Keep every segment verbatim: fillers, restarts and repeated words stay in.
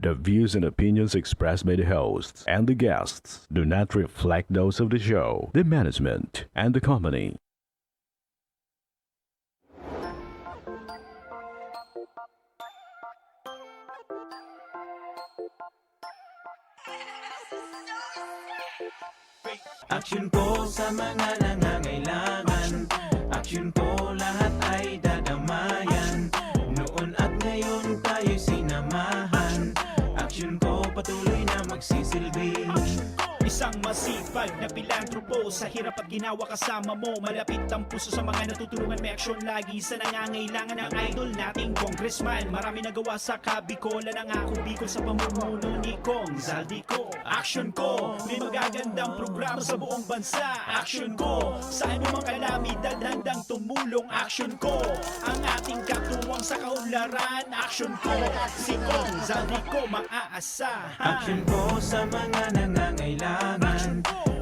The views and opinions expressed by the hosts and the guests do not reflect those of the show, the management, and the company. Aksyon ko sa mga nangangailangan. Aksyon ko lahat ay dadamayan. Noon at ngayon tayo'y sinamahan. Aksyon ko patuloy na magsisilbi. Isang masipag na pilantropo, sa hirap at ginawa kasama mo. Malapit ang puso sa mga natutulungan, may aksyon lagi sa nangangailangan. Ang idol nating congressman, marami nagawa sa Kabikolan. Ang Ako Bicol sa pamumuno ni Cong Zaldy Co. Aksyon ko, may magagandang programa sa buong bansa. Aksyon ko, sa anumang kalamidad handang tumulong. Aksyon ko, ang ating katuwang sa kaunlaran. Aksyon ko, si Cong Zaldy Co maaasahan. Aksyon ko sa mga nangangailangan.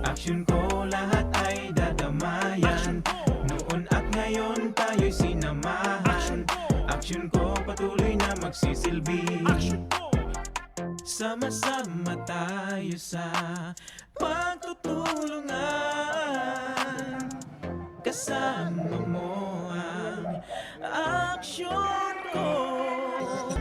Aksyon ko, lahat ay dadamayan. Noon at ngayon tayo'y sinamahan. Aksyon ko, patuloy na magsisilbi. Sama-sama tayo sa pagtutulungan. Kasama mo ang aksyon ko.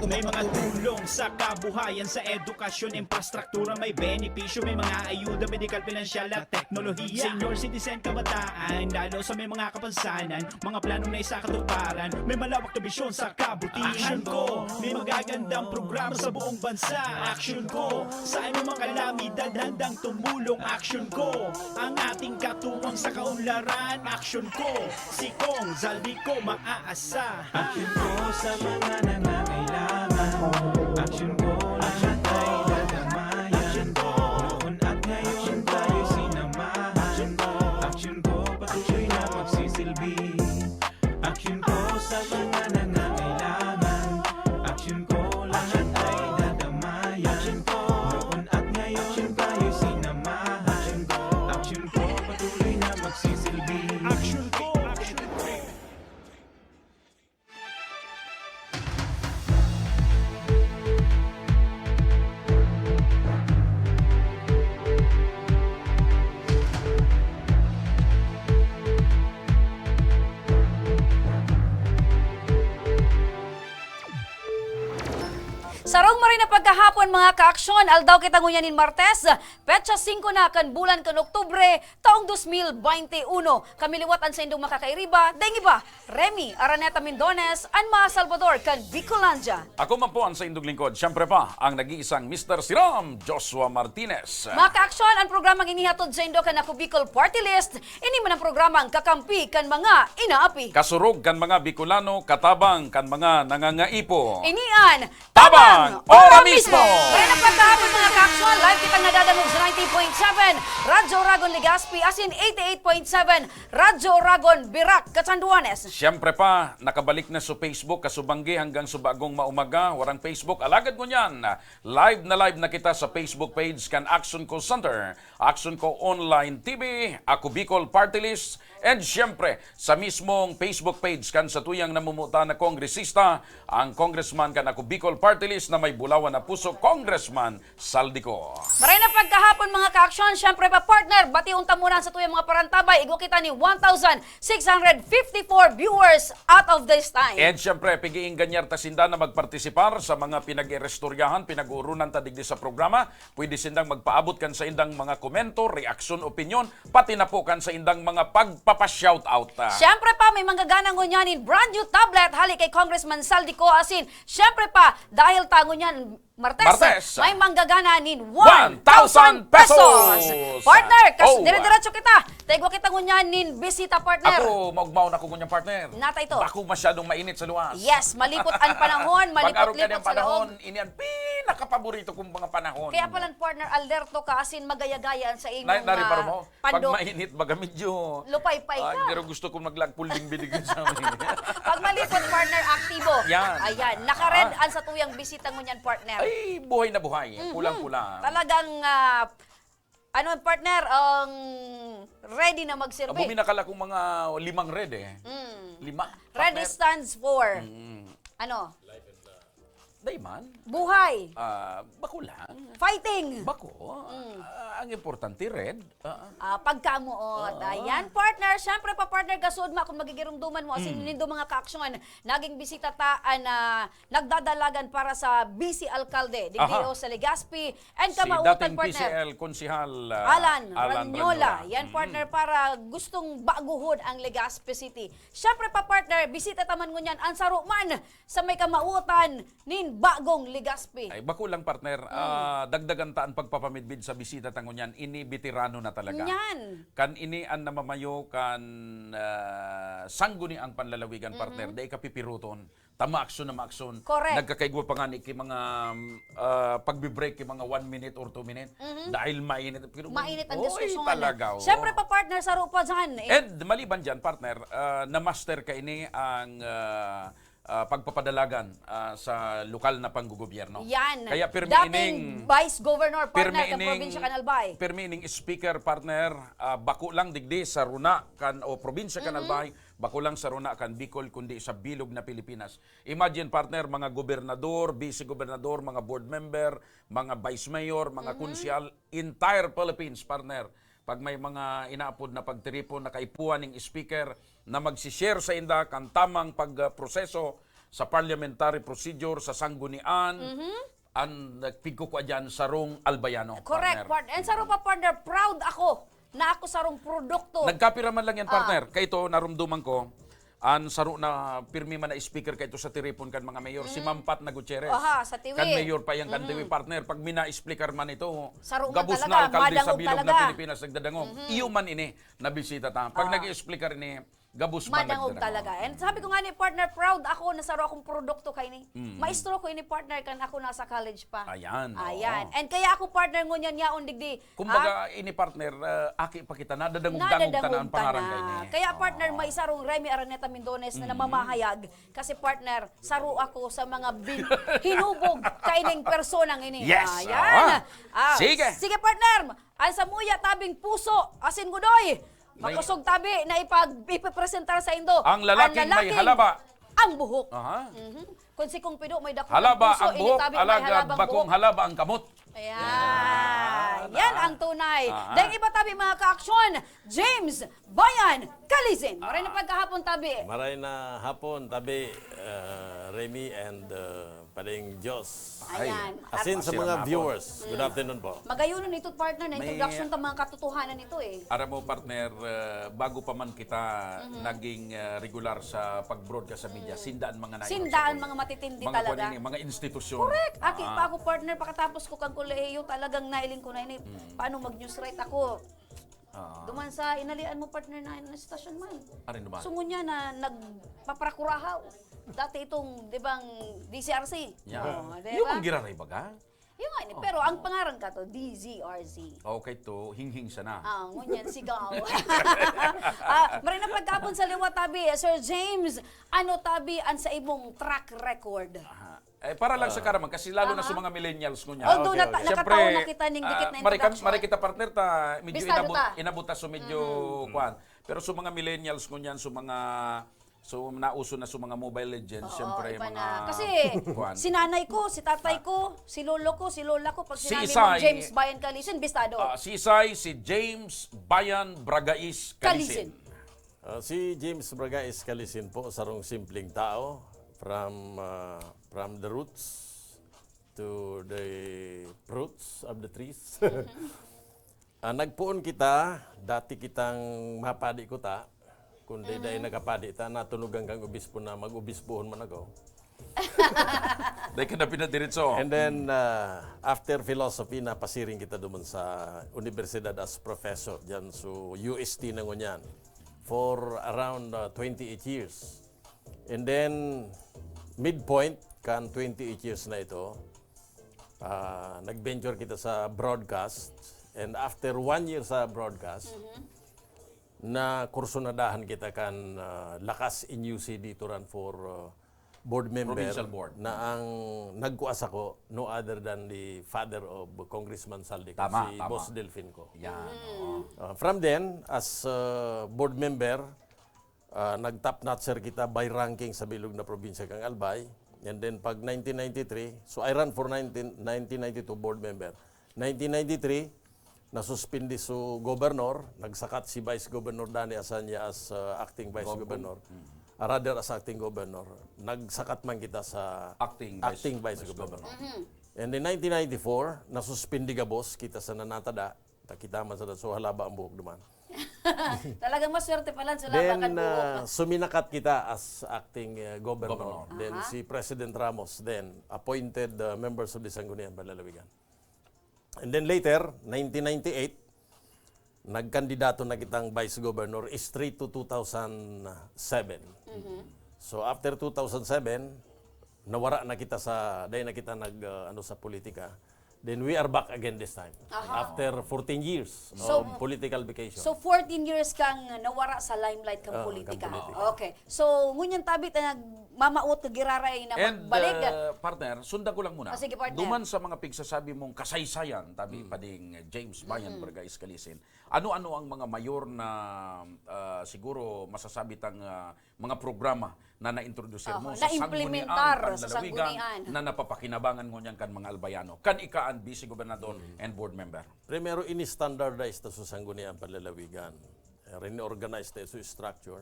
May mga tulong sa kabuhayan, sa edukasyon, infrastruktura, may benepisyo, may mga ayuda, medikal, pinansyal at teknolohiya. Senior citizen, kabataan, lalo sa may mga kapansanan, mga planong naisakatuparan, may malawak na bisyon sa kabutihan. Aksyon ko, may magagandang programa sa buong bansa. Aksyon ko, sa anumang kalamidad handang tumulong. Aksyon ko, ang ating katuwang sa kaunlaran. Aksyon ko, si Cong Zaldy Co maaasahan. Aksyon ko sa mga nangangailangan. Aksyon ko, lahat ay dadamayan. Noon at ngayon tayo sinamahan. Aksyon ko, patuloy na magsisilbi. Aksyon ko sa mga nangangailangan. Aksyon ko, lahat ay dadamayan. Noon at ngayon tayo sinamahan. Aksyon ko, patuloy na magsisilbi. Aksyon ko, aksyon ko. Sarong maray na pagkahapon, mga kaaksyon, aldaw kita ngunyan nin Martes, petsa singko na kan bulan kan Oktubre, taong dos mil baynte uno. Kami liwat an saindong makakairiba, daing iba, Remy Araneta Mindones, an mga Salvador kan Bicolandia. Ako man po an saindong lingkod, siyempre pa, ang nag-iisang Mister Siram, Joshua Martinez. Mga kaaksyon, an programang inihatod saindo kan Ako Bicol Party List, ini man an programang kakampi kan mga inaapi. Kasurog kan mga Bicolano, katabang kan mga nangangaipo. Ini an Tabang! Ora mismo! Kaya nagpagkahapon mga kaaksyon, live kitang nadadangog sa ninety point seven Radyo Oragon Legazpi, asin eighty-eight point seven Radyo Oragon Virac, Catanduanes. Siyempre pa, nakabalik na sa Facebook, kasubanggi hanggang sa bagong maumaga, warang Facebook. Alagad ngunyan, live na live na kita sa Facebook page kan Action Call Center, Action Call Online T V, Ako Bicol Party List, and siyempre, sa mismong Facebook page kan satuyang namumuta na kongresista, ang congressman kan Ako Bicol Party List na may bulawan na puso, Congressman Saldico. Maray na pagkahapon, mga kaaksyon. Siyempre pa, partner, bation ta muna ang satuyang mga parantabay. Igwa kita ni one thousand six hundred fifty-four viewers out of this time. And siyempre, pigiing ganyar ta sinda na magpartisipar sa mga pinag-irestoryahan, pinag-uurunan ta digdi sa programa. Pwede sindang magpaabot kan saindang mga komento, reaksyon, opinyon, pati na po kan saindang mga pagpapa-shoutout. Siyempre pa, may manggagana ngunyan nin brand new tablet hali kay Congressman Saldico asin siyempre pa, dahil ta ngunyan Martes, Martes. May manggagana nin one thousand pesos. Partner, kas- oh. Dire-diretso kita. Taigwa kita ngunyan nin bisita, partner. Ako, maugmaon ako ngunyan, partner. Nata ito. Bako masyadong mainit sa luwas. Yes, malipot ang panahon, malipot-lipot sa loob. Pag-arog ka ng panahon, ini ang pinakapaborito kong mga panahon. Kaya pala, partner, alerto ka, asin magaya-gaya sa imong na, na, ah, Pando. Pag mainit, baga medyo... Lupaypay ka. Ay, pero gusto ko maglag pulding binigay sa amin. Pag malipot, partner, aktibo. Yan. Ayan. Naka-red ah. Ang satuyang bisita ngunyan, partner. Ay, buhay na buhay. Mm-hmm. Pulang-pula. Talagang, uh, ano, partner, ang um, ready na magserbi. Bumi na kala kong mga limang red eh. Mm. Lima. Red partner. Stands for, mm. Ano? Life and love. Dayman. Buhay. Ah, bako lang. Fighting. Bako. Ah, ang importante, red. Ah, Ah, pagkamuot. Ah. Ayan, partner. Siyempre pa, partner, gasud ma kung magigirumduman mo, asin Mm. nindo mga kaaksyon, naging bisita ta an ah, nagdadalagan para sa vice alkalde, digdi Aha. o sa Legazpi, and Si kamautan, dating partner. P C L Konsehal, ah, Alan, Alan Ranyola. Ranyola. Yan, Mm. partner, para gustong baguhon ang Legazpi City. Siyempre pa, partner, bisita ta man ngunyan ang saro man sa may kamautan nin bagong Legazpi. Ay, bako lang, partner. Mm. Ah, dagdagan ta an pagpapamidbid sa bisita ta ngunyan. Ini veterano na talaga. Yan. Kan ini an namamayo kan ah, sangguniang panlalawigan, Mhm. partner. Dai ka pipiruton. Ta maaksyon na maaksyon. Correct. Nagkakaigwa pa nga ni ki mga ah, pagbe-break ki mga one minute or two minute. Mhm. Dahil mainit. Pero, Mainit ang oy, diskusyon. Talaga, oh. Siyempre pa, partner, saro pa dyan. Eh, And maliban dyan, partner, ah, na-master ka ini ang ah, ah, pagpapadalagan ah, sa lokal na panggogobyerno. Yan. Kaya pirmi Dating ining Vice Governor, pirmi partner, ng ining probinsya kan Albay. pirmi ining speaker, partner, ah, bako lang digdi sa runa kan o probinsya kan Mhm. Albay, bako lang sa runa kan Bicol, kundi sa bilog na Pilipinas. Imagine, partner, mga gobernador, vice-gobernador, mga board member, mga vice mayor, mga Mhm. konsehal, entire Philippines, partner. Pag may mga inaapod na pagtiripon na kaipuhan ning speaker na magsishare sa inda kan tamang pagproseso sa parliamentary procedure sa sanggunian, Mhm. an nagpigkukua diyan sarong Albayano, Correct, partner. partner. And saro pa, partner, proud ako na ako sarong produkto. Nagkapira man lang yan, Ah. partner. Kay ito, narumduman ko, an saro na pirmi man na speaker kay ito sa tiripon kan mga mayor, si Ma'am Pat na Gutierrez. Aha, sa Tiwi. Kan mayor pa yan, kan Mm. Tiwi, partner. Pag mina-explicar man ito, Saro man gabos talaga, na alkalde sa madangog bilog na talaga. Pilipinas nagdadangog. Iyo man ini, na bisita ta. Pag Ah. nag-explicar ini, gabos man Madangog nagdadangog. talaga. And sabi ko nga ni partner, proud ako na saro akong produkto kaini. Mm. Maestro ko ini, partner, kan ako nasa college pa. Ayan, oo. Ayan. And kaya ako, partner, ngunyan yaon digdi. Kumbaga, ini, partner, ah, aki pa kita, nadadangog-dangog ta na ang pangaran kaini. Kaya, partner, Oo. may sarong Remy Araneta Mindones na Mm. namamahayag. Kasi, partner, saro ako sa mga bin- hinubog kaining personang ini. Yes! Ayan. Ah. Sige. Sige, partner. Ang samuya tabing puso, asin gudoy. May Makusog tabi na ipag ipipresentar sa indo. Ang lalaking may halaba. Ang buhok. Aha. Mhm. Kung si Kong Pido may dakong Halaba puso, ang ini buhok, tabi may alagad halabang bakong buhok. Halaba ang kamot. Ayan. Yan. Yan ang tunay. Ah. Dahil iba tabi, mga ka-aksyon, James Bayan Kalizin. Maray na pagkahapon tabi. Maray na hapon, tabi, uh, Remy and uh, Pading Diyos. Ayan. Asin sa Maray mga na hapon. Viewers, good afternoon po. Magayunon ito, partner, na May- introduction ta mga katotohanan ito eh. Aram mo, partner, uh, bago pa man kita naging uh, regular sa pag-broadcast sa media, sindaan mga na Sindaan mga matitindi mga talaga. kuwan ini, mga institusyon. Correct. Aki Ah. pa ako, partner, pakatapos ko kang kolehiyo, talagang nailing ko na ini. Paano mag-news write ako? Ah. Duman sa inalian mo, partner, na, na stasyon man. Arin naman. So, ngunyan na nagpaprakurahaw. Dati itong, di bang, D C R C? Yeah. Oh, di Yung ba? Ang giraray baga? Yung nga, ni- pero ang pangaran ka to, D Z R Z. Okay to, hinghing sana. Ah, ngunyan, sigaw. Ah, maray na pagkapon sa liwa, tabi, Sir James, ano, tabi, ang sa imong track record? Aha. Eh, para lang sa karaman, kasi lalo na Aha. sa mga millennials ko niya. Although Okay, nata- okay. Siyempre, nakataon na kita ning dikit na ah, marika- introduction. marikita partner ta, medyo Bistado inabot, ta. inabot ta so medyo kuwan. Pero sa mga millennials ko niyan, sa mga, so nauso na sa mga Mobile Legends, Oo, siyempre iba mga na. Kasi kuwan. si nanay ko, si tatay ko, si lolo ko, si lola ko, pag Si sinabi Isay. mong James Bayan Kalizin, bistado. Ah, si Isay, si James Bayan Bragais Kalizin. Kalizin. Ah, si James Bragais Kalizin po, sarong simpleng tao, from ah, from the roots to the fruits of the trees. Ah, nagpoon kita, dati kitang mapadi kuta, kundi dai nakapadi ta, natunugan kang obispo na mag-obispohon man ako. Dahil ka na pinadiritso. And then, ah, after philosophy, napasiring kita duman sa universidad as professor, dyan sa U S T na ngunyan, for around ah, twenty-eight years. And then, midpoint kan twenty-eight years na ito, ah, nag-venture kita sa broadcast. And after one year sa broadcast, na kursunadahan kita kan ah, Lakas N U C dito ran for ah, board member Provincial board. Na ang nagkuas ako, no other than the father of Congressman Saldi, Tama, si tama. Boss Delfin ko. Yan. Oo. Ah, from then, as ah, board member, ah, nag-top notcher kita by ranking sa bilog na probinsya kang Albay. And then pag nineteen ninety-three, so I ran for nineteen, nineteen ninety-two board member. Nineteen ninety-three, nasuspindi su gobernador, nagsakat si Vice Governor Danny Asanya as uh, acting Vice Governor. Governor. Mm. Ah, rather as acting governor. Nagsakat man kita sa Acting Vice, acting Vice Vice Governor. Governor. Mhm. And in nineteen ninety-four, nasuspindi gabos kita sa nanatada. Ta kita man sa so halaba ang buhok duman. Talagang maswerte pala sa Then, labakan buhok. Uh, suminakat kita as acting uh, governor. Governor. Then Aha. Si President Ramos then appointed uh, members of the Sangguniang Panlalawigan. And then later, nineteen ninety-eight, nagkandidato na kitang vice governor straight to two thousand seven. Mhm. So after two thousand seven, nawara na kita sa, dahil na kita nag uh, ano sa politika. Then we are back again this time. Aha. After fourteen years So, of political vacation. So fourteen years kang nawara sa limelight kang Ah, politika. Kang politika. Okay. So ngunyan tabi ta nagmamaot ka giraray na And, magbalik. Uh, partner, sundan ko lang muna. Oh, sige, partner. Duman sa mga pigsasabi mong kasaysayan, tabi mm. Pading James Bayan mm. Vargas Calisin. Ano-ano ang mga mayor na uh, siguro masasabi tang uh, mga programa na naintrodusir mo sa Sangguniang Panlalawigan na napapakinabangan ngunyan kan mga Albayano, kan ika an Vice Gobernador and Board Member? Primero, ini-standardize ta sa Sangguniang Panlalawigan. Reorganize ta sa structure.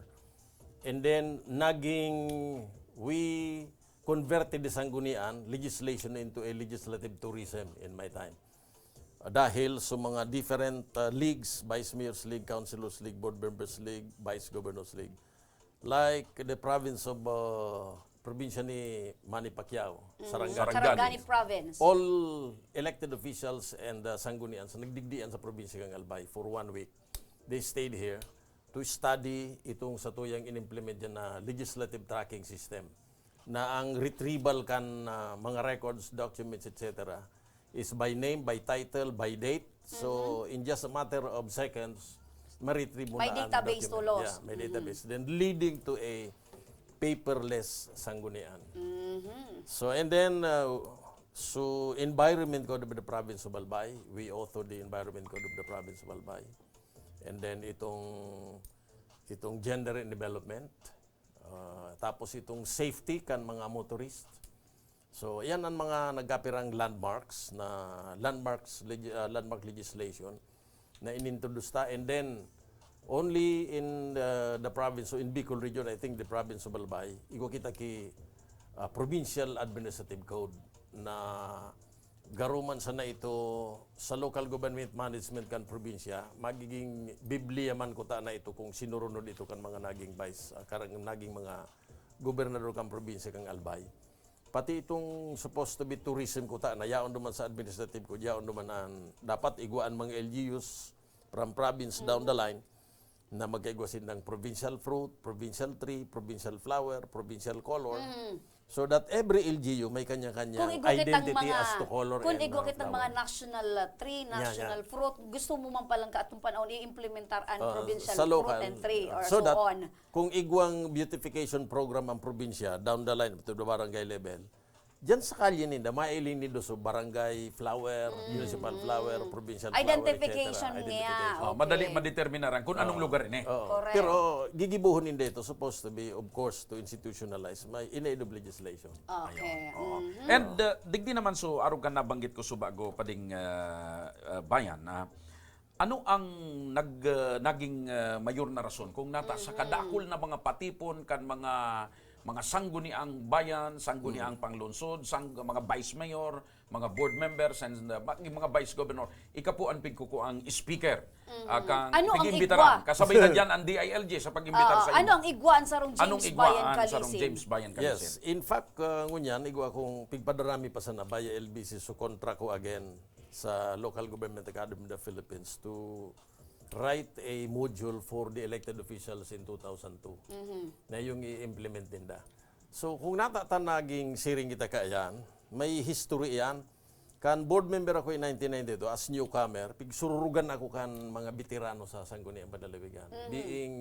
And then, naging, we converted the Sangguniang legislation into a legislative tourism in my time. Dahil sa mga different uh, leagues, Vice Mayor's League, Councilors League, Board Members League, Vice Governors League, like the province of uh, probinsya ni Manny Pacquiao, mm, Sarangani. Sarangani Province. All elected officials and uh, sanggunian sa nagdigdian sa probinsya ng Albay for one week. They stayed here to study itong sa tuyang inimplement dyan na legislative tracking system na ang retrieval kan uh, mga records, documents, et cetera is by name, by title, by date. So, mm-hmm. In just a matter of seconds, ma-retrieve mo na ang document. May database tulos. Yeah, may mm-hmm. Database. Then leading to a paperless sanggunian. Mm-hmm. So, and then, uh, so environment code of the province of Albay, we authored the environment code of the province of Albay. And then itong itong gender and development, uh, tapos itong safety kan mga motorist. So, yan ang mga nagkapirang landmarks na landmarks legi- uh, landmark legislation na inintroduce ta. And then only in the, the province, so in Bicol region, I think the province of Albay, igwa kita ki uh, provincial administrative code na garuman sana ito sa local government management kan probinsya, magiging Biblia man kuta na ito kung sinurunod ito kan mga naging vice, uh, karang naging mga gobernador kan probinsya kan Albay. Pati itong supposed to be tourism kuta na yaon duman sa administrative code, yaon duman an dapat igwa an mga L G Us from province down the line na magkaigwa sindang provincial fruit, provincial tree, provincial flower, provincial color. Mm. So that every L G U may kanya-kanyang identity mga, as to color and flower. Kung igwa kitang mga national uh, tree, national fruit, gusto mo man palang kaatong panahon i-implementar ang uh, provincial fruit local, and tree or so, so that, on. Kung igwang beautification program ang probinsya, down the line, to the barangay level, diyan sa kalye ninda, mailing nindo so barangay flower, municipal flower, provincial flower, et cetera. Identification niya. Identification. Oh, madali madeterminaran kung anong lugar ini. Oo. Correct. Pero gigibuhon ninda ito, supposed to be, of course, to institutionalize. May in aid of legislation. Okay. Ayun. Oo. Mhm. And uh, digdi naman so, arog kan nabanggit ko subago, pading uh, uh, bayan, na ano ang nag, ah, naging, ah, mayor na rason kung nata sa kadakul na mga patipon kan mga, mga sangguniang bayan, sangguniang panglungsod, sang, mga vice mayor, mga board members, and, ah, ma-, mga vice governor? Ika po ang pigkukuang speaker, ah, kang pig-imbitaran. Kasabay na diyan ang D I L G sa pag-imbitar sa imo. Ano ang igwa an sarong James Bayan Calisin? Yes, in fact, ah, ngunyan, igwa akong pigpadarami pa sana via L B C, so kontra ko again sa Local Government Academy of the Philippines to write a module for the elected officials in two thousand two Mhm. na yung i-implement ninda. So, kung nata ta naging siring kita kaiyan, may history yan. Kan board member ako in nineteen ninety-two, as newcomer, pigsururugan ako kan mga veterano sa Sangguniang Panlalawigan. Mhm. Being,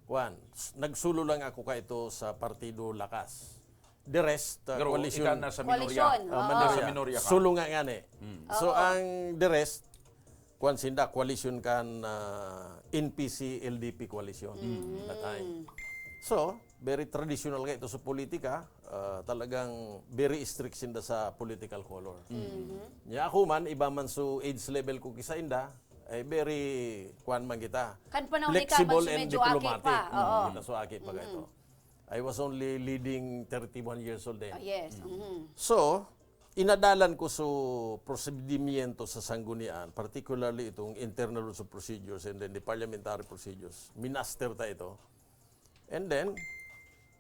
kwan, s- nagsulo lang ako kaito sa Partido Lakas. The rest, uh, Pero coalition. Ika na sa minorya. Coalition, Ah, oo. Nasa Manila. Minorya ka. Solo nga ngani. Mm. So, Oo. ang the rest, kwan sinda, coalition kan, ah, N P C L D P coalition Mm. that time. So, Very traditional kaito sa politika, ah, talagang very strict sinda sa political color. Nya ako man, iba man so age level ko ki sainda, ay very, kuwan man kita, Kan panahon ni ka, flexible man, so and medyo aki diplomatic. pa. Oo. Mm, kita so aki pa kaito. I was only leading thirty-one years old then. Ah, yes. Mhm. So, inadalan ko so prosedimyento sa sanggunian, particularly itong internal rules of procedures and then the parliamentary procedures. Minaster ta ito. And then,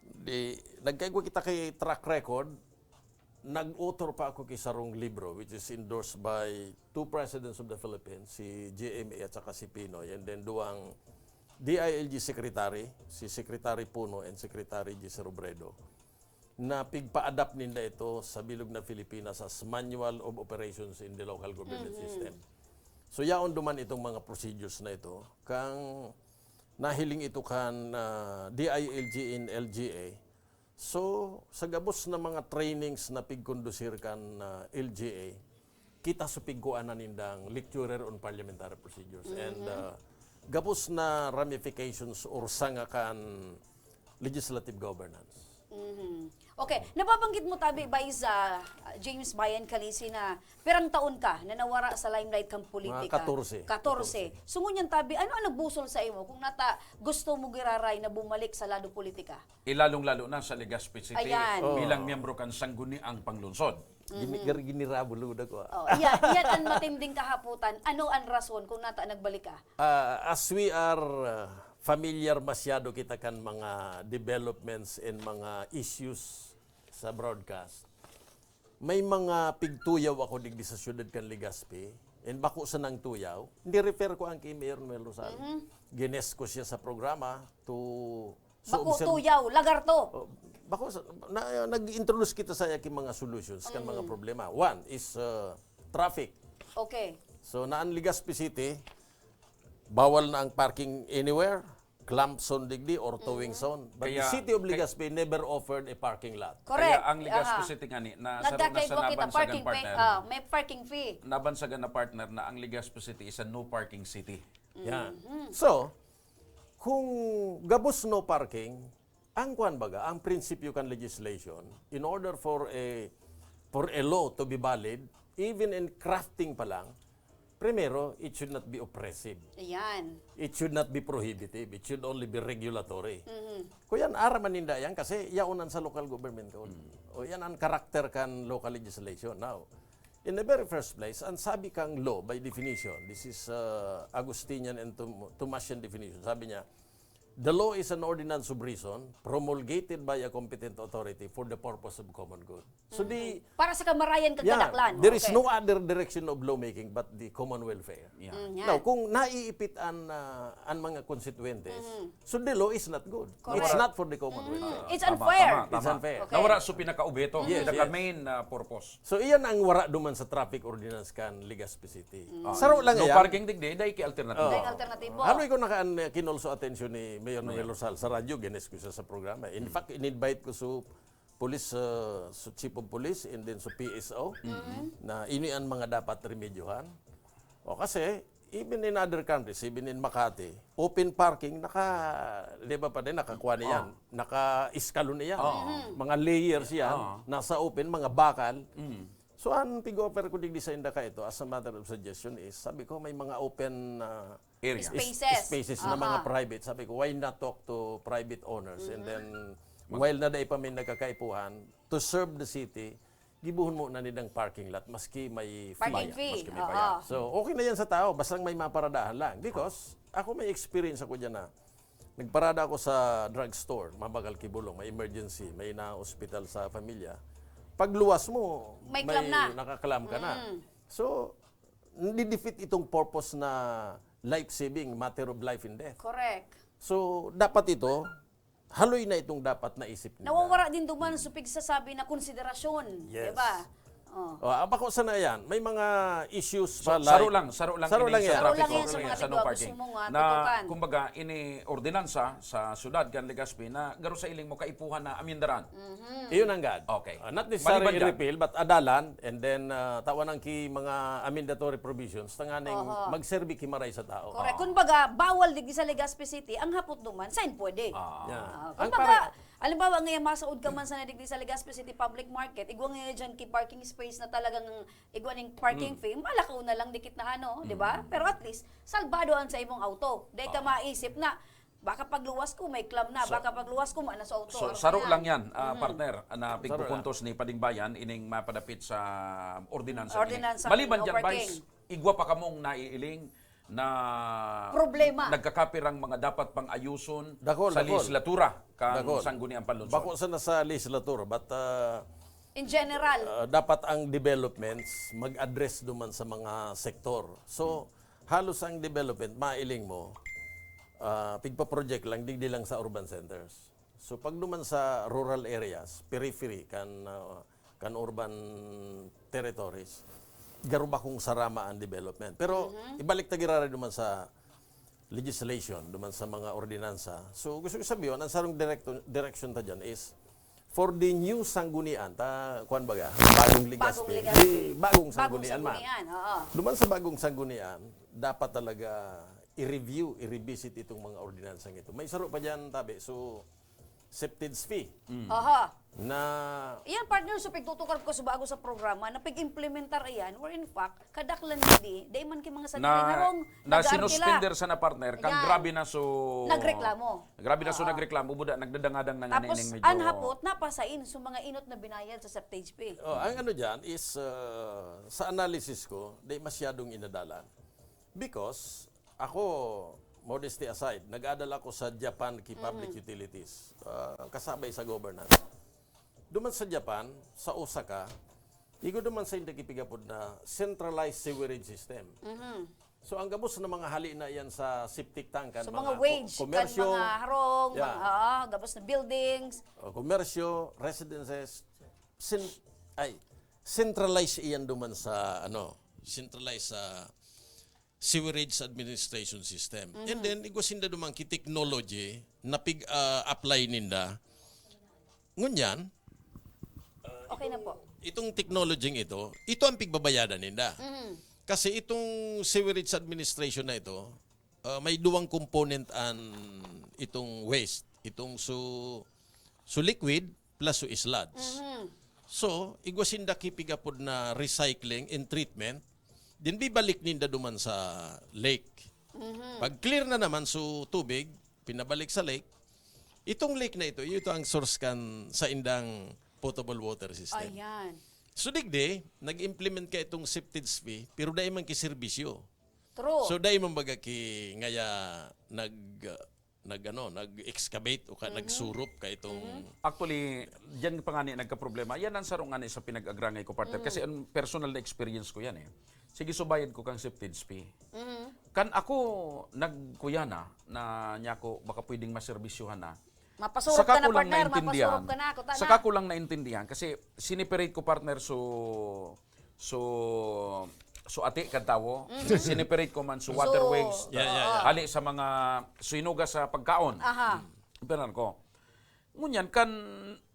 di, nagkaigwa kita ki track record, nag-author pa ako ki sarong libro, which is endorsed by two presidents of the Philippines, si J M A at saka si Pinoy, and then duwang D I L G secretary, si Secretary Puno and Secretary G C Robredo, na pigpa-adapt ninda ito sa bilog na Pilipinas as Manual of Operations in the Local Government System. So, yaon duman itong mga procedures na ito. Kang nahiling ito kan, ah, D I L G in L G A. So, sa gabos na mga trainings na pigkondusir kan, ah, L G A, kita so pigkuanan nindang lecturer on parliamentary procedures and, ah, gabos na ramifications or sanga kan legislative governance. Mhm. Okay, nababanggit mo tabi by sa, ah, James Bayan Calisi na pirang taon ka na nawara sa limelight kang politika? Mga katorse. Katorse. Katorse. So, ngunyan tabi, ano ang nagbusol sa imo kung nata gusto mo giraray na bumalik sa lado politika? E, lalong-lalo na sa Legazpi City, Ayan. Oh. bilang miyembro kan Sangguniang Panglungsod. Gini-, Mhm. gari-, ginirabuluda ko, ah. Oh, iyan, iyan ang matinding kahaputan. Ano ang rason kung nata nagbalik ka? Ah, as we are, ah, familiar masyado kita kan mga developments and mga issues sa broadcast, may mga pigtuyaw ako digdi sa siyudad kan Legazpi, and bako sanang tuyaw, ni-refer ko an ki Mayor Noel Rosal. Mhm. Gines ko siya sa programa to So, Bako observ- tuyaw, lagar to. Oh, bako sa, na, nag-introduce kita sa ki mga solutions kan mga Mm. problema. One is, uh, traffic. Okay. So, na an Legazpi City, bawal na ang parking anywhere, clamp zone digdi or towing Mm. zone. But the Kaya, City of kay- Legazpi never offered a parking lot. Correct. Kaya ang Legazpi Aha. City ngani, na saro na Nagkakaigwa sa kita nabansagan parking fee. partner. Ah, may parking fee. Nabansagan na partner na ang Legazpi City is a no parking city. Yan. Mhm. So, kung gabos no parking, ang kwan baga, ang prinsipyo kan legislation, in order for a, for a law to be valid, even in crafting pa lang, primero, it should not be oppressive. Ayan. It should not be prohibitive. It should only be regulatory. Mhm. Kuyan, aram man ninda yan kasi yaon an sa local government code. Mm. O yan ang karakter kan local legislation. Now, in the very first place, ang sabi kang law, by definition, this is, uh, Agustinian and Tom-, Tomasian definition. Sabi niya, "The law is an ordinance of reason promulgated by a competent authority for the purpose of common good." So, di, Mhm. Para sa kamarayan kag Yeah, kadaklan. there is Okay. no other direction of lawmaking but the common welfare. Yeah. Mm, yan. Now, kung naiipit an, ah, an mga konstituyentes, Mhm. so the law is not good. Correct. It's not for the common Mhm. welfare. It's Tama, unfair. tama, It's tama. unfair. Okay. Nawara so pinaka-obheto, Yes, pinaka-main yes. na purpose. So, iyan ang wara duman sa traffic ordinance kan Legazpi City. Mm. Ah, Saro lang no iyan. parking digdi, dai ki alternatibo. Oh. Dai alternatibo. Haloy ko na kaan, eh, kinulso atensyon ni Mayor Noel Mayor. Rosal sa radyo, gines ko siya sa programa. In Mm. fact, in-invite ko sa police, uh, sa chief of police and then sa P S O Mm-hmm. na ini ang mga dapat remedyohan. O kasi, even in other countries, even in Makati, open parking, naka, di ba pa din, nakakuha niyan, Oh. naka-eskalon niyan. Oh. Mhm. Mga layers yan, Oh. nasa open, mga bakal. Mm. So, ang pig-offer ko digdi sa inda ka ito, as a matter of suggestion is, sabi ko, may mga open, uh, Area. is-, Spaces. spaces na mga Aha. private. Sabi ko, "Why not talk to private owners?" And Mhm. then, Mag- while na dai pa may nagkakaipuhan, to serve the city, gibuhon mo na nidang parking lot, maski may fee. Parking Baya, fee. maski may Oo. baya. So, okay na yan sa tao, basta may maparadahan lang. Because, ako may experience ako dyan na, nagparada ako sa drugstore, mabagal ki bulong, may emergency, may na-hospital sa pamilya. Pagluwas mo, May may clam na. nakaklam ka na. Mm. So, nadi-defeat itong purpose na life-saving, matter of life and death. Correct. So, dapat ito, haloy na itong dapat naisip nila. Nawawara din duman sa pigsasabi na konsiderasyon, Yes. di ba? Oh. Oh, aba ko sana yan. May mga issues So, pa, saro like lang, saro lang Saro ini lang sa yan. Saro traffic lang yan sa law, mga sa no tigwa, parking. gusto mo nga, Na, tutukan. kumbaga, ini ordinansa sa syudad kan Legazpi na garo sa iling mo kaipuhan na amyendaran. Mhm. Iyon ang gad. Okay. Ah, not necessarily Maliban dyan. repeal, but adalan, and then, ah, tawan ang ki mga amendatory provisions, tanganing Oho. magserbi ki maray sa tao. Correct. Oo. Kumbaga, bawal digdi sa Legazpi City, ang hapot duman, saan pwede? Ah. Yeah. Ah, Ang kumbaga, pare- Halimbawa, ngayon, masaod ka man sa nadigdi sa Legazpi City Public Market, igwa ngayon dyan ki parking space na talagang igwa ning parking fee, malakaw na lang dikit na ano, di ba? Pero at least, salbado an sa imong auto. Dahil ka maisip na, baka pagluwas ko, may clam na. So, Baka pagluwas ko, maana sa auto. So, saro lang yan, ah, partner, na pigpupuntos ni Pading Bayan, ining mapadapit sa ordinansa. Ordinansa, Maliban no dyan, parking. Vice, igwa pa kamong naiiling na Problema. nagkakapirang mga dapat pang-ayuson Dakol, sa dakol. lehislatura kan Dakol. Sangguniang Panlungsod. Bako sana sa lehislatura, but, ah, In general. ah, dapat ang developments mag-address duman sa mga sektor. So, halos ang development, mailing mo, ah, pigpa-project lang, digdi lang sa urban centers. So, pag duman sa rural areas, periphery kan, ah, kan urban territories, garo bakong sarama ang development. Pero ibalik ta giraray duman sa legislation, duman sa mga ordinansa. So, gusto ko sabihin, ang sarong direkto-, direction ta dyan is for the new Sanggunian, ta, kuwan baga, bagong Legazpi. Bagong Legazpi. Di, bagong Bagong Sanggunian man. Sanggunian, oo. Duman sa bagong Sanggunian, dapat talaga i-review, i-revisit itong mga ordinansang ito. May saro pa dyan, tabi. So, septage fee. Aha. Na Iyan, partner, so pigtutukar ko sa bago sa programa na pig-implementar iyan, where in fact, kadaklan digdi, dai man ki mga Na, sanay harong, na nag-aarkila. sinuspender sana, partner, kan Yan. grabe na so Nagreklamo. Grabe na so Oo. nagreklamo, buda nagdadangadang na Tapos, nanining medyo an hapot, napasain so mga inot na binayad sa septage fee. Oh, ang ano dyan is, uh, sa analysis ko, di masyadong inadalan. Because, ako, modesty aside, nag-adal ako sa Japan ki public Mhm. utilities, uh, kasabay sa governance. Duman sa Japan, sa Osaka, igo duman sa inda kipigapod na centralized sewerage system. Mhm. So, ang gabos na mga hali na yan sa septic tank, kan So, mga mga wage, ko-, komersyo, kan mga harong, Yeah. mga, ah, gabos na buildings. O, komersyo, residences, sin-, ay, centralized iyan duman sa, ano, centralized sa sewerage administration system. And Mhm. then, igwa sinda duman ki technology na pig, ah, apply ninda. Ngunyan, Okay na po. itong technology ito, ito ang pigbabayadan ninda. Mhm. Kasi itong sewerage administration na ito, ah, may duwang component an itong waste. Itong su-, su liquid plus su sludge. Mhm. So, igwa sinda kipigapod na recycling and treatment, din bibalik ninda duman sa lake. Mhm. Pag clear na naman su tubig, pinabalik sa lake, itong lake na ito, ito ang source kan sa indang potable water system. Ayan. So, digdi, nag-implement ka itong septage fee, pero dai man ki serbisyo. True. So, dai man baga ki ngaya nag, nag, ano, nag-excavate o ka, Mhm. nagsurup ka itong Mhm. Actually, diyan pa nga ni nagkaproblema. Yan ang sarong nga ni sa pinag-agrangay ko, partner. Kasi Mhm. ang personal na experience ko yan eh. Sige, so bayad ko kang septage fee. Mhm. Kan ako, nagkuya na, na niya ko, baka pwedeng maserbisyuhan na. Mapasurup Saka ka na, ko lang partner, naintindihan. mapasurup ka na, kuta na. Saka ko lang naintindihan kasi sineparate ko, partner, so, so, so ati kan tawo. Mhm. Sineparate ko man so So, water waste. Yeah, yeah, yeah. Hali sa mga suinuga sa pagkaon. Aha. Ipanan ko. Ngunyan, kan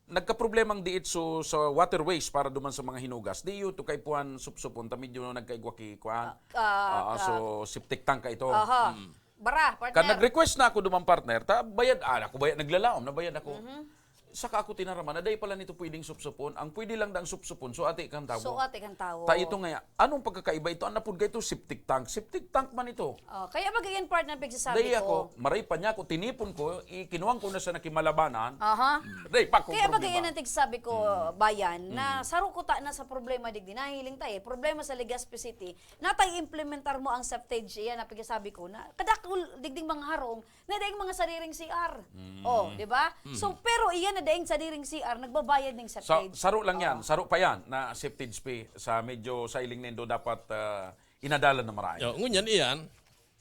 nagkaproblemang diit so sa water waste para duman sa mga hinugas, di yun to kaipuhan supsupon, ta medyo nagkaigwa ki kuan. Ah, ah, Ah, ah. so septic tank ka ito. Aha. Mm. Bara, partner. Kan nag-request na ako duman, partner, ta bayad, ah, ako bayad, naglalaom, nabayad ako. Mhm. Saka ako tinaraman na dai pala nito pwedeng supsupon. Ang pwede lang dang supsupon, so ati kang tawo. So ati kang tawo. Ta ito nga, anong pagkakaiba ito? Ang napod ka ito, septic tank. Septic tank man ito. Oh, kaya baga yan, partner, pagsasabi Dai ko. ako, maray pa niya ako, tinipon ko, ikinuwang ko na sa nakimalabanan. Aha. Mm, dai pa akong Kaya baga problema. yan ang tigsabi ko, Mm. bayan, na Mm. saro ko ta na sa problema digdi, nahiling tayo, eh. Problema sa Legazpi City, natay implementar mo ang septage, yan ang pagsasabi ko, na kadakul digding mga harong, na daing mga sariring C R. Mm. Oh, di ba? Mm. So, pero iyan na daing sariring C R, nagbabayad ng So, septage. saro lang yan, Oh. saro pa yan na septage fee sa medyo sa iling nindo dapat, ah, inadalan na maray. Yo, ngunyan iyan,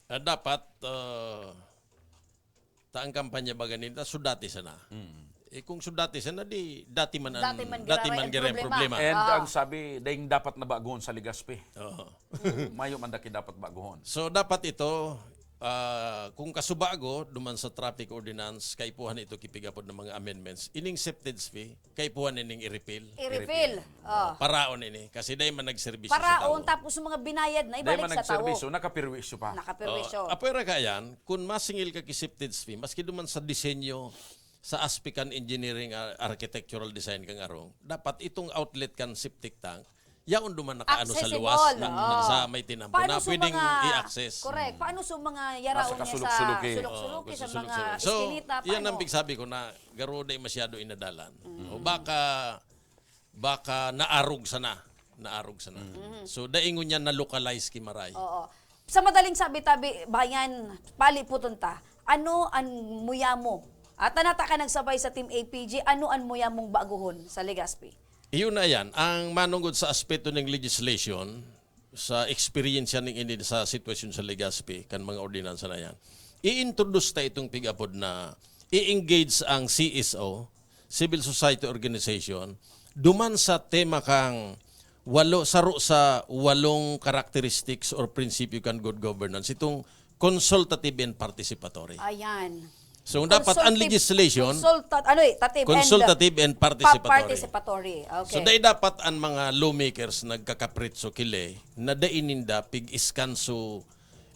ah, dapat, ah, ta ang kampanya baga ninda, so dati sana. Mm. Eh, kung so dati sana, di dati man ang, Dati man dati man giraray ang girang problema. problema. And Ah. ang sabi, daing dapat na baguhon sa Legazpi. Oo. Mayo man daki dapat baguhon. So, dapat ito, ah, kung kasubago, duman sa traffic ordinance, kaipuhan ito kipigapod ng mga amendments. Ining septage fee, kaipuhan ining i-repeal. I-repeal. Oh. Paraon ini. Kasi dahil man nagserbisyo sa Paraon, tao. tapos yung mga binayad na, Dahil ibalik man sa tao. nagserbisyo, nakapirwisyo pa. Nakapirwisyo. Oh, apwera ka yan, kung masingil ka ki septage fee, maski duman sa disenyo, sa aspect kan engineering, ah, architectural design kan arong, dapat itong outlet kan septic tank, yaon duman nakaano sa luwas, na, na sa may tinampo, na pwedeng i-access. Correct. Paano sa mga yaraon niya sa sulok-suluki, sa mga eskinita? So, yan ang big sabi ko na garo dai masyado inadalan. O baka, baka naarog sana. Naarog sana. So, dai ngunyan na-localize ki Maray. Oo. Sa madaling sabi, tabi, bayan, paliputon ta. Ano an muya mo? At tanata ka nagsabay sa Team A P G, ano an muya mong baguhon sa Legazpi? Iyon na yan. Ang manungod sa aspeto ng legislation, sa eksperyensya ning ini sa sitwasyon sa Legazpi, kan mga ordinansa na yan, i-introduce ta itong pig-apod na i-engage ang C S O, civil society organization, duman sa tema kang walo, saro sa walong characteristics or prinsipyo kan good governance, itong consultative and participatory. Ayan. So, dapat ang legislation, consulta- ano eh, tative and, consultative and pa- participatory. Participatory. Okay. So, dai dapat ang mga lawmakers nagkakapritso kile na dai ninda pig-iskan so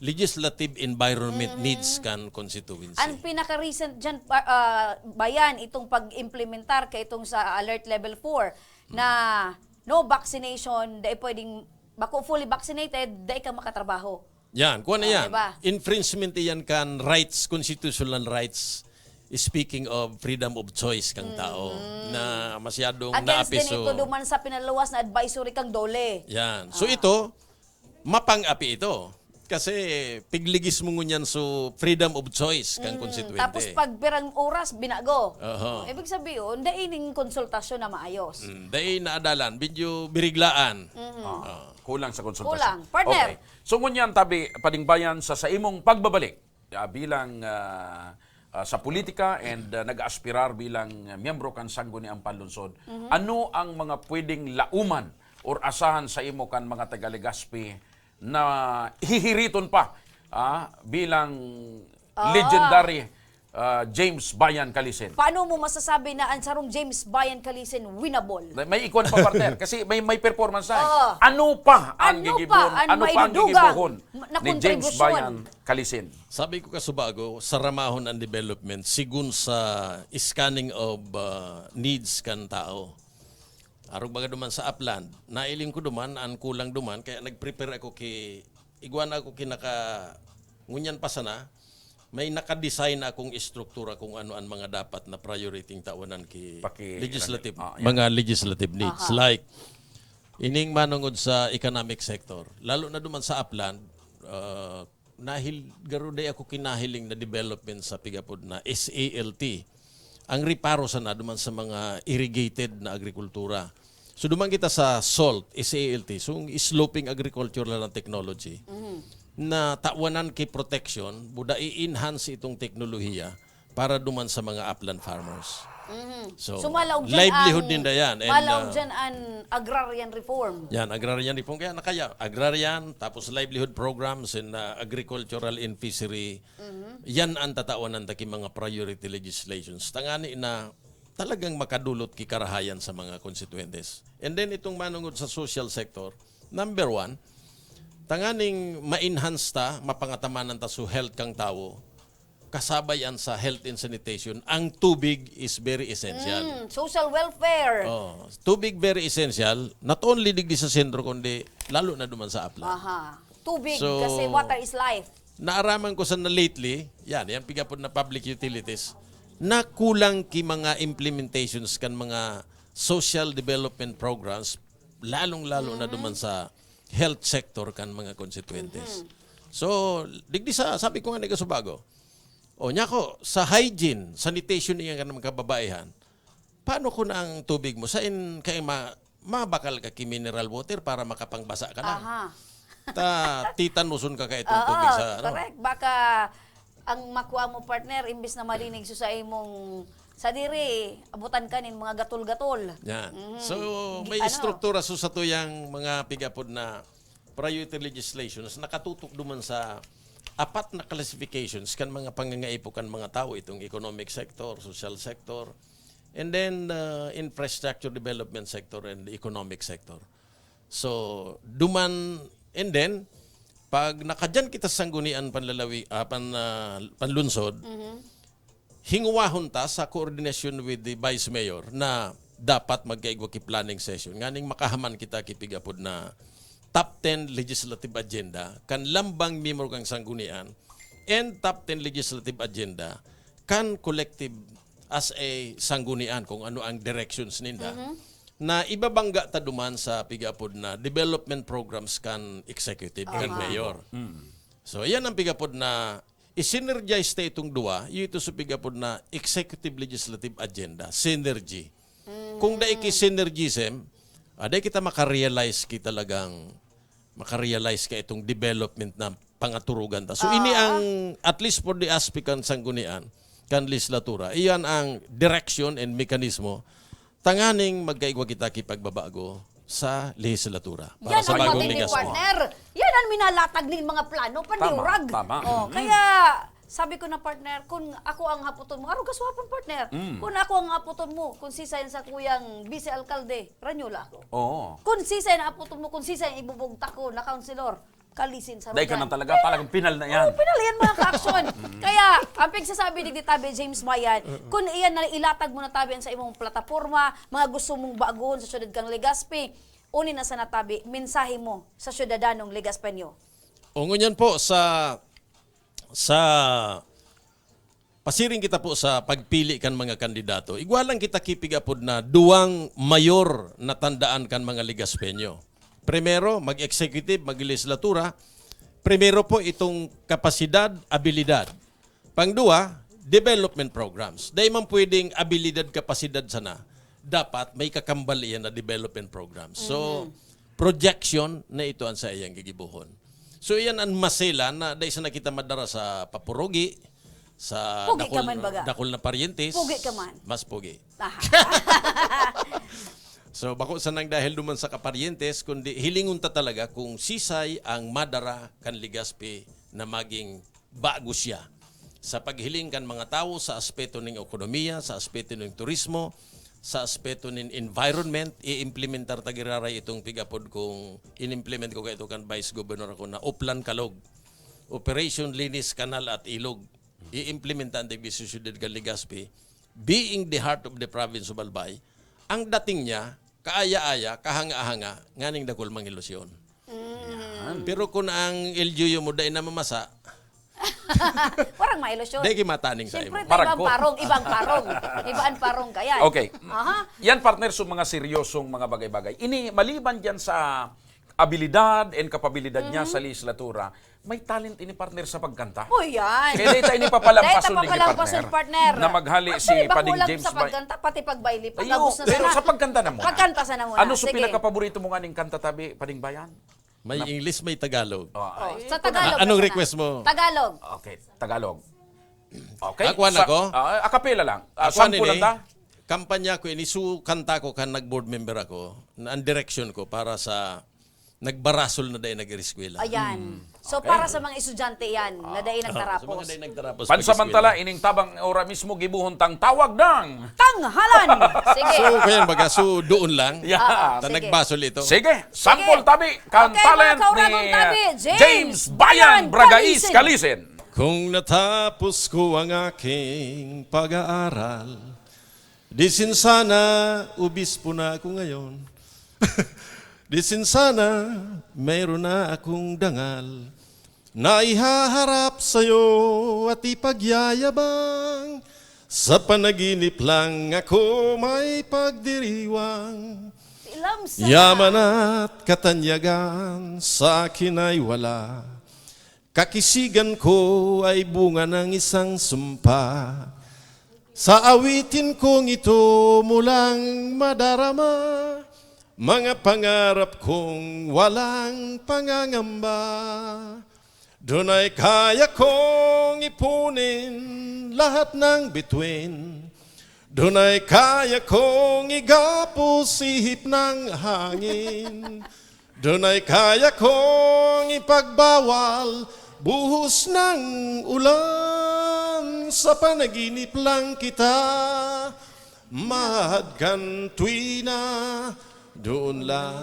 legislative environment needs kan constituency. Ang pinaka-recent dyan, pa- ah, bayan, itong pag-implementar ka itong sa Alert Level four na no vaccination, dai pwedeng, bako fully vaccinated, dai ka makatrabaho. Yan, kuha na Ah, yan. Diba? Infringement iyan kan rights, constitutional rights, speaking of freedom of choice kang tao, na masyadong Against din naapiso. Ito duman sa pinaluwas na advisory kang DOLE. Yan. So Ah. ito, mapang-api ito. Kasi pigligis mo ngunyan so freedom of choice kang Mm, konstituyente. Tapos pag pirang oras, binago. Oho. Ibig sabihin, dai ning konsultasyon na maayos. Mm, dai naadalan. Medyo biriglaan. Mhm. Ah, kulang sa konsultasyon. Kulang. Partner. Okay. So ngunyan, tabi, padingbayan sa saimong pagbabalik ah, bilang ah, ah, sa politika and ah, nag-aaspirar bilang miyembro kan Sangguniang Panlungsod, ano ang mga pwedeng lauman or asahan sa imo kan mga taga Legazpi na hihiriton pa ah, bilang Ah. legendary ah, James Bayan Calisin? Paano mo masasabi na ang sarong James Bayan Calisin winnable? Na- May ikuan pa, partner. Kasi may, may performance na eh. Oo. Ano pa ang Ano pa gigibohon? ang Ano pa ang maidudugang gigibohon na ni James kontribusyon? Bayan Calisin? Sabi ko kasubago, saramahon ang development sigun sa scanning of ah, needs kan tao. Arog baga duman sa Upland, nailing ko duman, ang kulang duman, kaya nag-prepare ako ki, igwa na ako ki naka, ngunyan pa sana, may naka-design na akong estruktura kung ano ang mga dapat na priority ng tawanan ki Paki- legislative, Ah, yan. mga legislative needs. Aha. Like, ining manungod sa economic sector, lalo na duman sa Upland, ah, nahil, garo dai ako kinahiling na development sa pigapod na S A L T. Ang reparo sana duman sa mga irrigated na agrikultura. So, duman kita sa SALT, S A L T, so, sloping agricultural na technology, Mhm. na tawanan ki protection, buda i-enhance itong teknolohiya para duman sa mga upland farmers. Mhm. So, So, malaog dyan livelihood ang, din na yan. And, malaog ah, dyan ang agrarian reform. Yan, agrarian reform. Kaya na kaya, agrarian, tapos livelihood programs and ah, agricultural and fishery. Mhm. Yan ang tatawanan ta ki mga priority legislations. Tangani na talagang makadulot ki karahayan sa mga konstituyentes. And then itong manungod sa social sector, number one, tanganing ma-enhance ta, mapangatamanan ta so health kang tawo, kasabay an sa health and sanitation, ang tubig is very essential. Mm, social welfare. Oh, tubig very essential, not only digdi sa sentro, kundi lalo na duman sa Aplan. Aha. Tubig, So, kasi water is life. Naaraman ko sana lately, yan, yan pigapod na public utilities, na kulang ki mga implementations kan mga social development programs, lalong-lalo na duman sa health sector kan mga konstituyentes. Mhm. So, digdi sa, sabi ko nga ni Kasubago, o, niya ko, sa hygiene, sanitation niya kan mga kababaihan, paano kun ang tubig mo, sain kay ma-, mabakal ka ki mineral water para makapangbasa ka na? Aha. Ta, titanuson ka ka itong Oo, tubig sa, ano? Correct. Baka ang makuha mo, partner, imbis na malinig so sa imong sadiri, abutan ka nin mga gatol-gatol. Yan. Mhm. So, Gi-, may ano? Estruktura so sa tuyang mga pigapod na priority legislations nakatutok duman sa apat na classifications kan mga pangangaipo kan mga tawo, itong economic sector, social sector, and then, uh, infrastructure development sector and economic sector. So, duman, and then, pag nakadyan kita sa sanggunian panlalawi-, ah, pan-, ah, panlunsod, Mhm. hingwahon ta sa coordination with the Vice Mayor na dapat magkaigwa ki planning session nganing makahaman kita ki pig-apod na top ten legislative agenda kan lambang miyembro kan sanggunian and top ten legislative agenda kan collective as a sanggunian, kung ano ang directions ninda, na ibabangga ta duman sa pig-apod na development programs kan executive, kan mayor. So, iyan ang pig-apod na i-synergize ta itong duwa, iyo ito sa pig-apod na executive legislative agenda, synergy. Kung dai ki synergism, ah, dai kita makarealize ki talagang makarealize ka itong development na pangaturugan ta. So, ini ang, at least for the aspect kan sanggunian, kan legislatura, iyan ang direction and mekanismo tanganing magkaigwa kita ki pagbabago sa lehislatura para Yan sa ang bagong matindi, Legazpi. Partner. Yan ang minalatag ning mga plano, pandiurag. Tama, tama. Oh, kaya sabi ko na, partner, kung ako ang haputon mo, aro gaswapon, partner. Mm. Kung ako ang haputon mo, kung sisay sa kuyang vice alkalde, Ranyola ako. Oo. Kung sisay na haputon mo, kung sisay ang ibubugtak ko na kaunsilor, Kalisin sa Dahil ka na talaga, talagang pinal na yan. Oo, pinal yan, mga ka-aksyon. Kaya, ang pigsasabi ni Tabi James Bayan, kung iyan na ilatag mo na, Tabi, ang sa imong plataporma, mga gusto mong baguhon sa syudad kang Legazpi, uni na sana, Tabi, mensahe mo sa syudadanong Legazpeño. O, ngunyan po, sa, sa pasiring kita po sa pagpili kan mga kandidato. Igwa lang kita ki pig-apod na duwang mayor na tandaan kan mga Legazpeño. Primero, mag-executive, mag-legislatura. Primero po itong kapasidad, abilidad. Pangduwa, development programs. Dai man pwedeng abilidad, kapasidad sana. Dapat may kakambal iyan na development programs. So, projection na ito ang sa iyang gigibohon. So, iyan ang maselan na dai sana kita madara sa papurugi, sa Pugi dakul, ka man baga? Dakul na paryentes. Pugi ka man? Mas pugi. Aha. So, bako sanang dahil duman sa kaparyentes, kundi hilingon ta talaga kung sisay ang madara kan Legazpi na maging bago siya. Sa paghiling kan mga tawo sa aspeto ning ekonomiya, sa aspeto ning turismo, sa aspeto nin environment, i-implementar ta giraray itong pig-apod kong inimplement ko kaito kan Vice Governor ako na Oplan Kalog. Operation Linis Kanal at Ilog. I-implementan digdi sa syudad kan Legazpi, being the heart of the province of Albay, ang dating niya, kaaya-aya, kahanga-hanga, nganing dakul mang ilusyon. Yan. Pero kun ang L G U mo dai na mamasa, Parang mailusyon. Dai ki mataning sa Siyempre, imo. Parang ibang ko. Parong, ibang parong. Ibang parong, kaya. Okay. Aha. Yan, partner, so mga seryosong mga bagay-bagay. Ini, maliban dyan sa abilidad and kapabilidad niya sa legislatura, may talent ini, partner, sa pagkanta. Oh, yan. Kaya dai ta ini papalampason, Dai ta papalampason, partner. Na maghali Actually, si Pading James sa Bay- pagkanta, pati pagbayli, Ayo, pagkabos na pero sana. Sa pagkanta na muna. Pagkanta sana muna. Ano so Sige. Pinakapaborito mo nga ning kanta, Tabi, Pading Bayan? May English, may Tagalog. Oh, Oh, ay, sa ito na. Tagalog. A-, anong request mo? Tagalog. Okay, Tagalog. Okay. Ako, sa, ako? Ah, a cappella lang. Ah, Ako, sample ano lang ini? Ta? Kampanya ko ini, so kanta ko kan nag-board member ako, na ang direksyon ko para sa nagbarasol na dai nag-eskwela. Ayan. So, Okay. para sa mga estudyante yan, na dai Ah, sa mga nagtarapos. dai nagtarapos Pansamantala, pag-eskwela. Ining tabang ora mismo, gibohon tang tawag ng Tanghalan! Sige. So, kaya baga, so doon lang. Yeah. Ah, Ta sige. Nagbasol ito. Sige, sample Sige. Tabi, kan Okay, mga talent kauragon ni Tabi, James James Bayan Bayan Bragais Calisen. Calisen. Kung natapos ko ang aking pag-aaral, di sin sana obispo na ako ngayon. Di sin sana mayroon na akong dangal na ihaharap sa'yo at ipagyayabang. Sa panaginip lang ako may pagdiriwang. Ilam sa Yaman at katanyagan sa akin ay wala. Kakisigan ko ay bunga ng isang sumpa. Sa awitin kong ito mo lang madarama, mga pangarap kong walang pangangamba. Dunay kaya kong ipunin lahat ng bituin. Dunay kaya kong igapos ihip ng hangin. Dunay kaya kong ipagbawal buhos ng ulan. Sa panaginip lang kita mahad kan tuwina. Doon lang.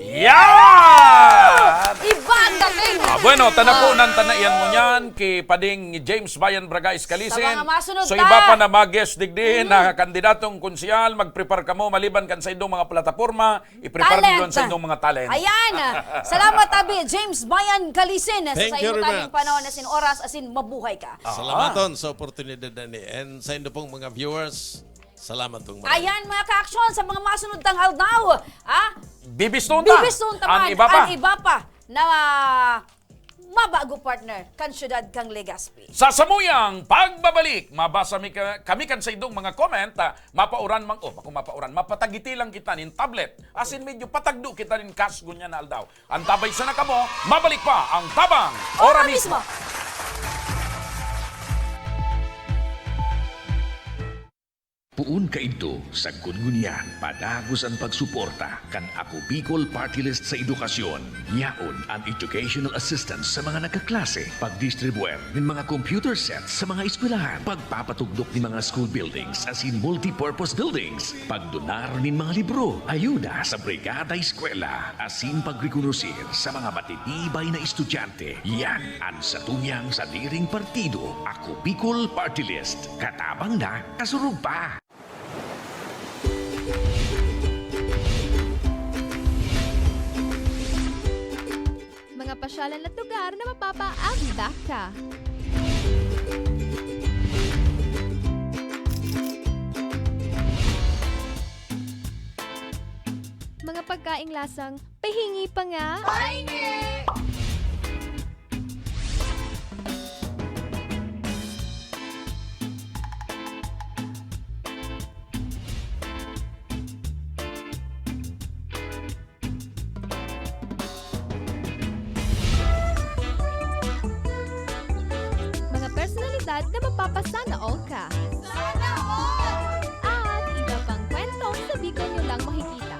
Yan! Iba ang dating. Ah, bueno, tanapunan ta na iyan ngunyan ki Pading James Bayan Bragais Calisin. Sa mga masunod So, iba ta. pa na mga guest digdi Mm. na kandidatong konsehal, mag-prepare kamo maliban kan sa indong mga plataporma, i-prepare Talent. mo sa indong mga talent. Ayan. Salamat, Abi James Bayan Calisin, sa Thank you saimo very tayong much. panahon asin oras, asin mabuhay ka. Ah. Salamaton sa oportunidad na ni. And sa indo pong mga viewers, Salamat pong marami. Ayan, mga ka-aksyon, sa mga masunod tang aldaw, ah, Bibiston ta. bibiston ta An man iba pa. an iba pa na mabago partner kan siyudad kan Legazpi. Sa samuyang pagbabalik, mabasa mi ka, kami kan sa indong mga comment, ah, mapauran mang, oh, bako mapauran, mapatagiti lang kita nin tablet. Asin medyo patagdo kita nin cash ngunyan na aldaw. Antabay sana kamo, mabalik pa ang Tabang Ora Ora mismo. mismo. Poon kaidto, sagkod ngunyan, padagos an pagsuporta kan Ako Bicol Party List sa edukasyon. Yaon an educational assistance sa mga nagkaklase, pagdistribuer nin mga computer sets sa mga eskwelahan, pagpapatugdok nin mga school buildings asin multipurpose buildings, pagdonar nin mga libro, ayuda sa Brigada Eskwela, asin pagrekonosir sa mga matitibay na estudyante. Yan an satuyang sadiring partido, Ako Bicol Party List. Katabang na, kasurog pa! Mga pasyalan at lugar na mapapaabdak ka. Mga pagkaing lasang pahingi pa nga. Pahingi! Mga personalidad na mapapasana all ka. Sana all! At iba pang kwentong sa Bicol nyo lang makikita.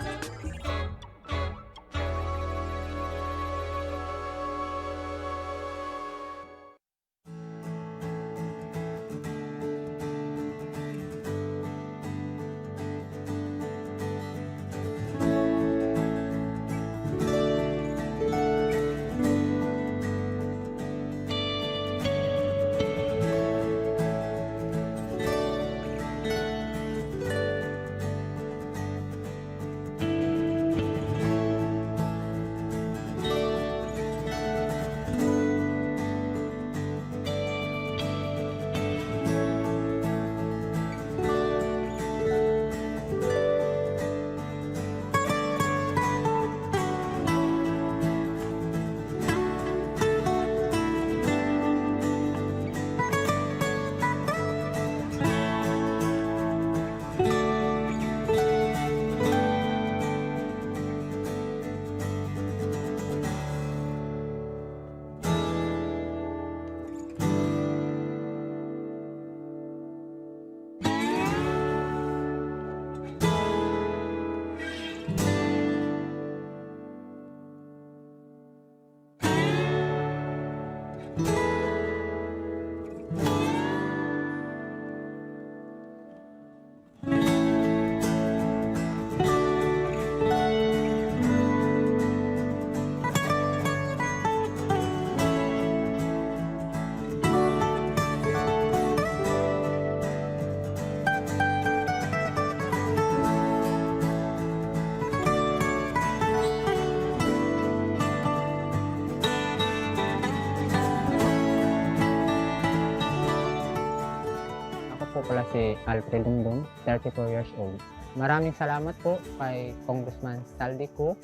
Ako po pala si Alfred Dungdung, thirty-four years old. Maraming salamat po kay Congressman Zaldy Co,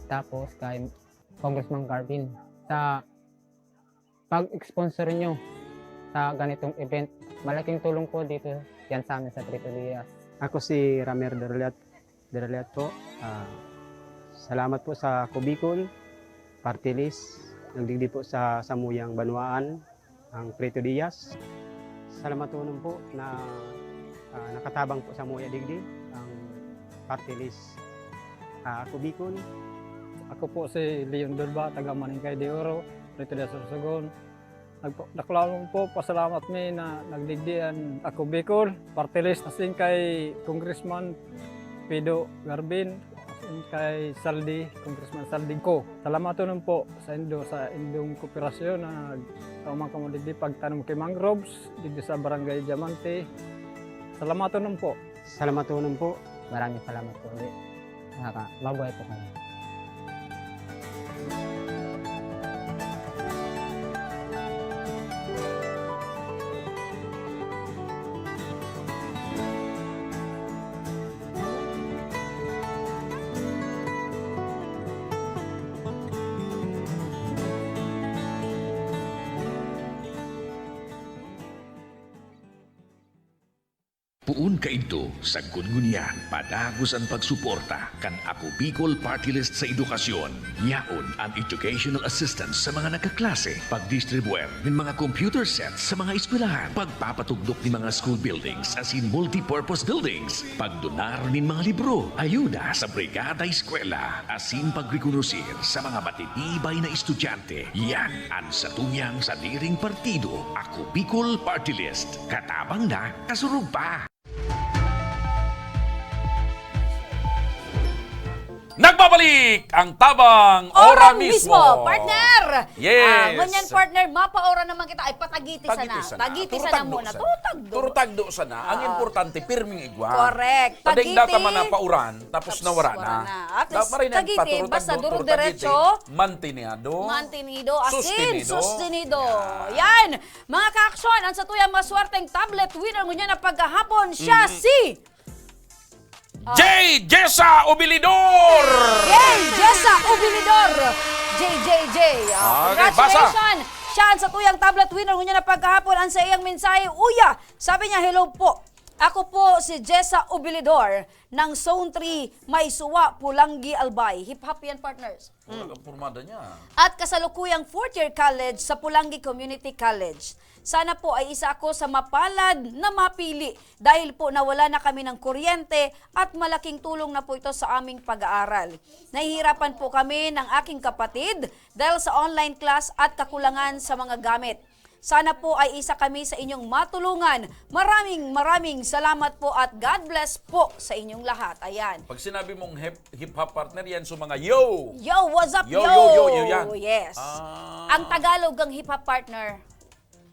tapos kay Congressman Garvin sa pag-sponsor nyo sa ganitong event. Malaking tulong po dito yan sa amin sa Trito Diaz. Ako si Ramer Derliat, Derliat po. Ah, salamat po sa Kubikol, Party List, nagdigdi po sa samuyang banwaan, ang Trito Diaz. Salamatonon po na, ah, nakatabang po samuya digdi ang Party List, ah, Kubikol. Ako po si Leon Durba, taga Maningkay de Oro, Trito Diaz, Sorsogon. Nagpa-, dakulanon po, pasalamat mi na nagdigdi an Ako Bicol, Party List, asin kay Congressman Pido Garbin, Kay Saldi, Congressman Saldi ko. Salamaton po sa indo, sa indong kooperasyon na tao man kamo digdi pagtanom kay mangroves digdi sa Barangay Diamante. Salamaton po. Salamaton po. Maraming salamat po ulit. Nakaka-, mabuhay po kayo. Poon kaidto, sagkod ngunyan, padagos an pagsuporta kan Ako Bicol Party List sa edukasyon. Yaon an educational assistance sa mga nagkaklase, pagdistribuer nin mga computer sets sa mga eskwelahan, pagpapatugdok nin mga school buildings asin multipurpose buildings, pagdonar nin mga libro, ayuda sa Brigada Eskwela, asin pagrekonosir sa mga matitibay na estudyante. Yan an satuyang sadiring partido, Ako Bicol Party List. Katabang na, kasurog pa! Nagbabalik ang Tabang Ora Ora Mismo, Mismo. Partner! Yes. Ah, ngunyan, partner, mapaora naman kita. Ay, patagiti sana. Tagiti sana. Tagiti Turo sana tagdo muna. sana. Turo tagdo. Turo tagdo sana. Ang Ah. importante, pirming igwa. Correct. Pag Tagiti, data man na pauran, tapos tapos nawara wara na. na. At Da-, least, maray na Tagiti, paturo basta tagdo, duro turo diretso. Tagiti. Mantenido. Mantenido, asin, Sustenido. sustenido. Yan. Yan. Mga ka-aksyon, ang satuyang maswerteng tablet winner ngunyan na paghahapon, siya Mhm. si Ah. Jay Jessa Obilidor! Jay Jessa Obilidor! J J J. Ah, Okay, basa. congratulations! Siya ang satuyang tablet winner ngunyan na paghahapon. Ang sa iyang mensahe, uya, sabi niya, "Hello po. Ako po si Jessa Obilidor ng Zone three, May Suwa, Pulanggi, Albay." Hip-hop yan, partners. Wala kang pormada niya. At kasalukuyang fourth year college sa Pulanggi Community College. Sana po ay isa ako sa mapalad na mapili dahil po nawala na kami ng kuryente at malaking tulong na po ito sa aming pag-aaral. Nahihirapan po kami ng aking kapatid dahil sa online class at kakulangan sa mga gamit. Sana po ay isa kami sa inyong matulungan. Maraming, maraming salamat po at God bless po sa inyong lahat. Ayan. Pag sinabi mong hip-, hip-hop partner, yan sa mga yo! Yo, what's up, Yo, yo? yo, yo, yo, yan. Yes. Ah. Ang Tagalog ng hip-hop partner,